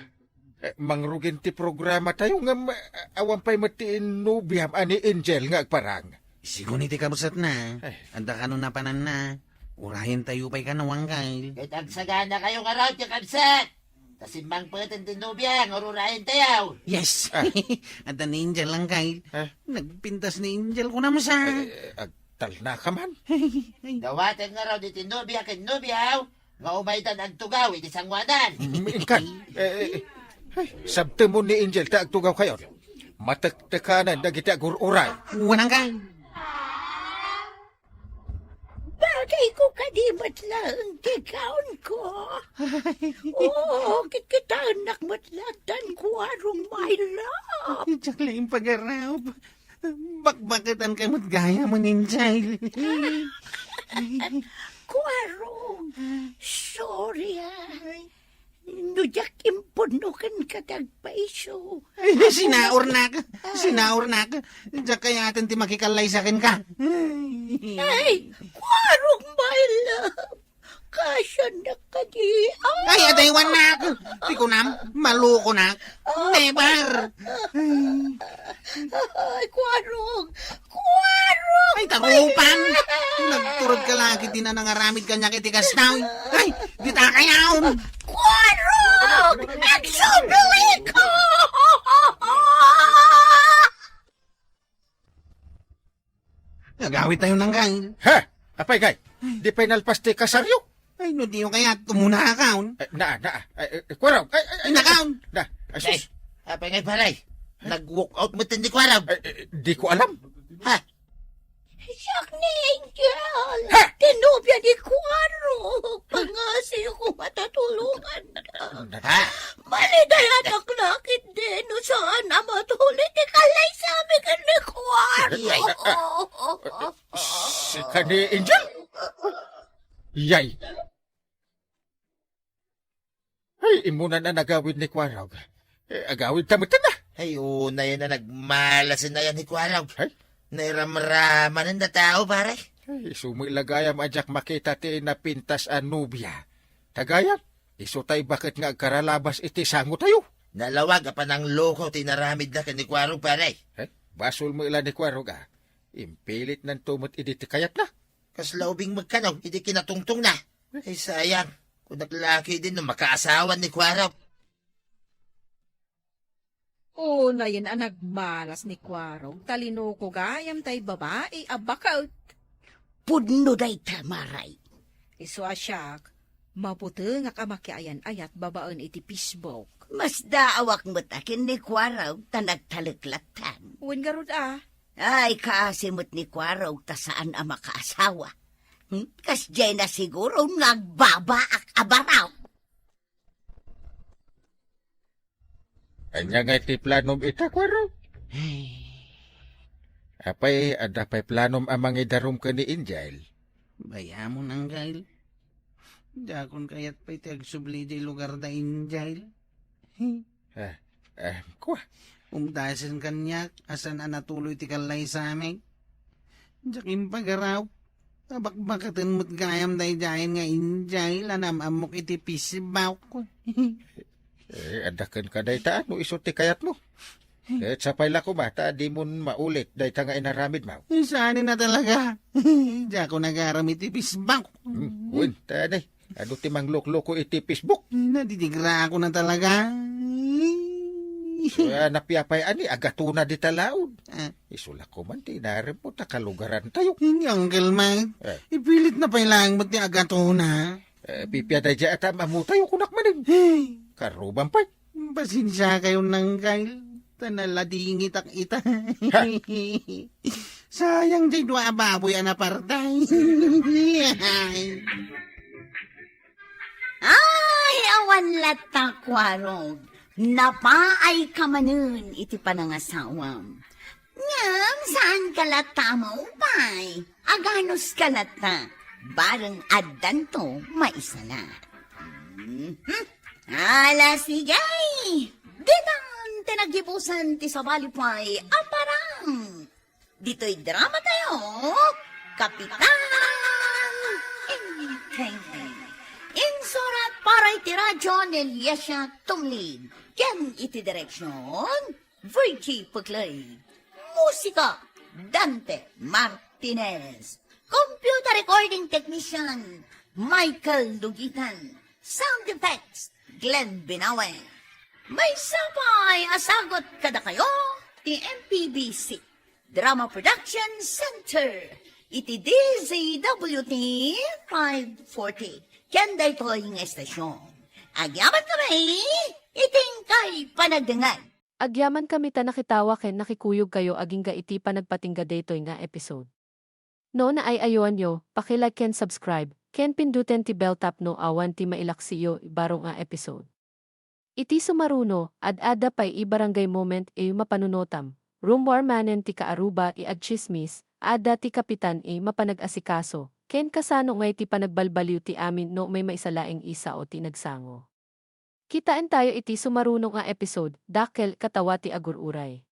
Eh, mangrugin ti programatayo, ngem, eh, awan pay met ti innobiam a ni Angel nga agparang. Sigun iti kabsatna. Ay. Adda kano napananna. Urayentayo pay kano, Angkel. Ket agsaganakayo ngarud, kakabsat! Ta simmangpeten ti nobia nga ururayentayo. Yes. Ah. Adda ni Angel, Angkel. Ah. Nagpintas ni Angel, kunam sa. Ay, eh, agtalna ka man. Dawaten ngarud iti nobia ken nobiaw nga umaydan agtugaw iti sanguanan. Mm, inkan. Eh, eh, eh. Ay, sabtemon ni Angel ta agtugawkayon. Matektekanen dagiti agur-uray. Wen, Angkel. Bagayko kadi met laeng ti gownko. Oo, kitkitaennak met laeng, Kuarong, my love. Diak la impagarab. Bakbaketanka met gayam, Angel. Kuarong, sorry, ah. No diak impunno kenka ti agpayso. Ay, sinaurnak. Sinaurnak. Diak kayaten ti makikallaysa kenka. Ay, Kuarong, my love. Kasiannak kadi. Ay, adaywannak. Ti kunam, malukonak. Never. Ay, Kuarong. Kuarong! Ay, tarupan! Nagturod ka lagi ti nanangaramid kaniak iti kasta. Ay, dita kayaw! Kuarong! Agsubli ko! Agawidtayo, Angkel. Ha? Apay, kay? Di pay nalpas ti kasaryo? Ay, no diyo kayat, umunakaon. Eh, naa, naa. Eh, eh, Kuarog. Ay, ay, ay, Inakaon. Na, ay, sus. Apay ngay, pare? Nag-walk out met ni Kuarog. Eh, eh, di ko alam. Ha? Siak ni Angel. Ha? Ti nobia ni Kuarog. Pangngasiyo koma ta tulonganka. Ha? Malidayatak la ketdi no saan a matuli ti kallaysami ken ni Kuarog. Sika ni Angel? Yay. Ay, immunan a nagawid ni Kuarog. Eh, agawidta metten a. Ay, unay a nagmalasen aya ni Kuarog. Ay? Nairamramanen a tao, pare. Ay, isu met la gayam a diak makita ti napintas a nobia. Ta gayam, isu tay baket nga agkaralabas iti sangotayo. Nalawag a panangloko ti inaramidna ken ni Kuarog, pare. Eh, basol met la ni Kuarog a. Impilitnanto met idi ti kayatna. Kasla ubing met kano idi kinatungtongna. Ay, sayang. Kunak la ketdin no makaasawan ni Kuarog. Unayen a nagmalas ni Kuarog, ta linoko gayam tay babai a baket. Pudno dayta, Maray. Isu a siak, mabutengak a makiayan-ayat babaen iti Facebook. Masdaawak met a ken ni Kuarog ta nagtalek lattan. Wen ngarud a. Ay, kaasi met ni Kuarog ta saan a makaasawa. Hmm? Kasdiay na siguro nga agbabaak a baraw. Ania ngay ti planom ita, Kuarog? Ay. Apay, adda pay planom a mangidarum ken ni Angel? Bayamon, Angel. Diakon kayat pay ti agsubli diay lugar da Angel. Ah, ah, kua. Umdasen kaniak a saan a natuloy ti kallaysami. Diak impagaraw. Abakbakaten met gayam daydiayen nga Angel a nam-ammok iti Facebook. Eh, adda kenka dayta no isu ti kayatmo. Ket sapay la koma ta dimon maulit dayta nga inaramidmo. Saan a talaga. Diakon agaram iti Facebook. Hmm, wen, ta ania? Adu ti manglukloko iti Facebook? Nadidikrakon a talaga. So, ah, napiapay a ni agatona dita laud. Ah. Isu la koma ti inaramidmo ta kalugarantayo. Ni Uncle Mike, eh, ipilitna pay laeng met ti agatona. Eh, pipia daydiay a tam-ammotayo, kunak manen. Hey. Karuban pay. Pasensiakayo, Uncle, ta naladingitak ita. Ha? Sayang diay dua a baboy a napartay. Ay, awan latta, Kuarog. Napaayka manen iti panangasawam. Ngem saanka latta a maupay. Aganuska latta. Bareng addanto maisala. Mhm. Ala, sige. Ditan ti naggibusan ti sabali pay a parang. Ditoy dramatayo, Kapitan Tengteng. Insurat para iti radyo ni Liesia Tumlid. Ken iti direksyon, Virgie Puglay. Musika, Dante Martinez. Computer recording technician, Michael Lugitan. Sound effects, Glenn Binawe. Maysa pay a sagut kadakayo ti M P B C Drama Production Center iti D Z W T five forty. Ken daytoy nga estasyon, agyamankami iti inkay panagdengngeg. Agyamankami ta nakitawa ken nakikuyogkayo agingga iti panagpatingga daytoy nga episode. No naay-ayoanyo, paki-like ken subscribe, ken pinduten ti bell tapno awan ti mailaksiyo a baro nga episode. Iti sumaruno, ad-adda pay a barangay moment a mapanunotam. Rummuar manen ti kaaruba a agtsismis, adda ti kapitan a mapanag-asikaso, ken kasano ngay ti panagbalbaliw ti amin no umay maysa laeng a sao ti nagsango. Kitaentayo iti sumaruno nga episode, dakkel, katawa ti agur-uray.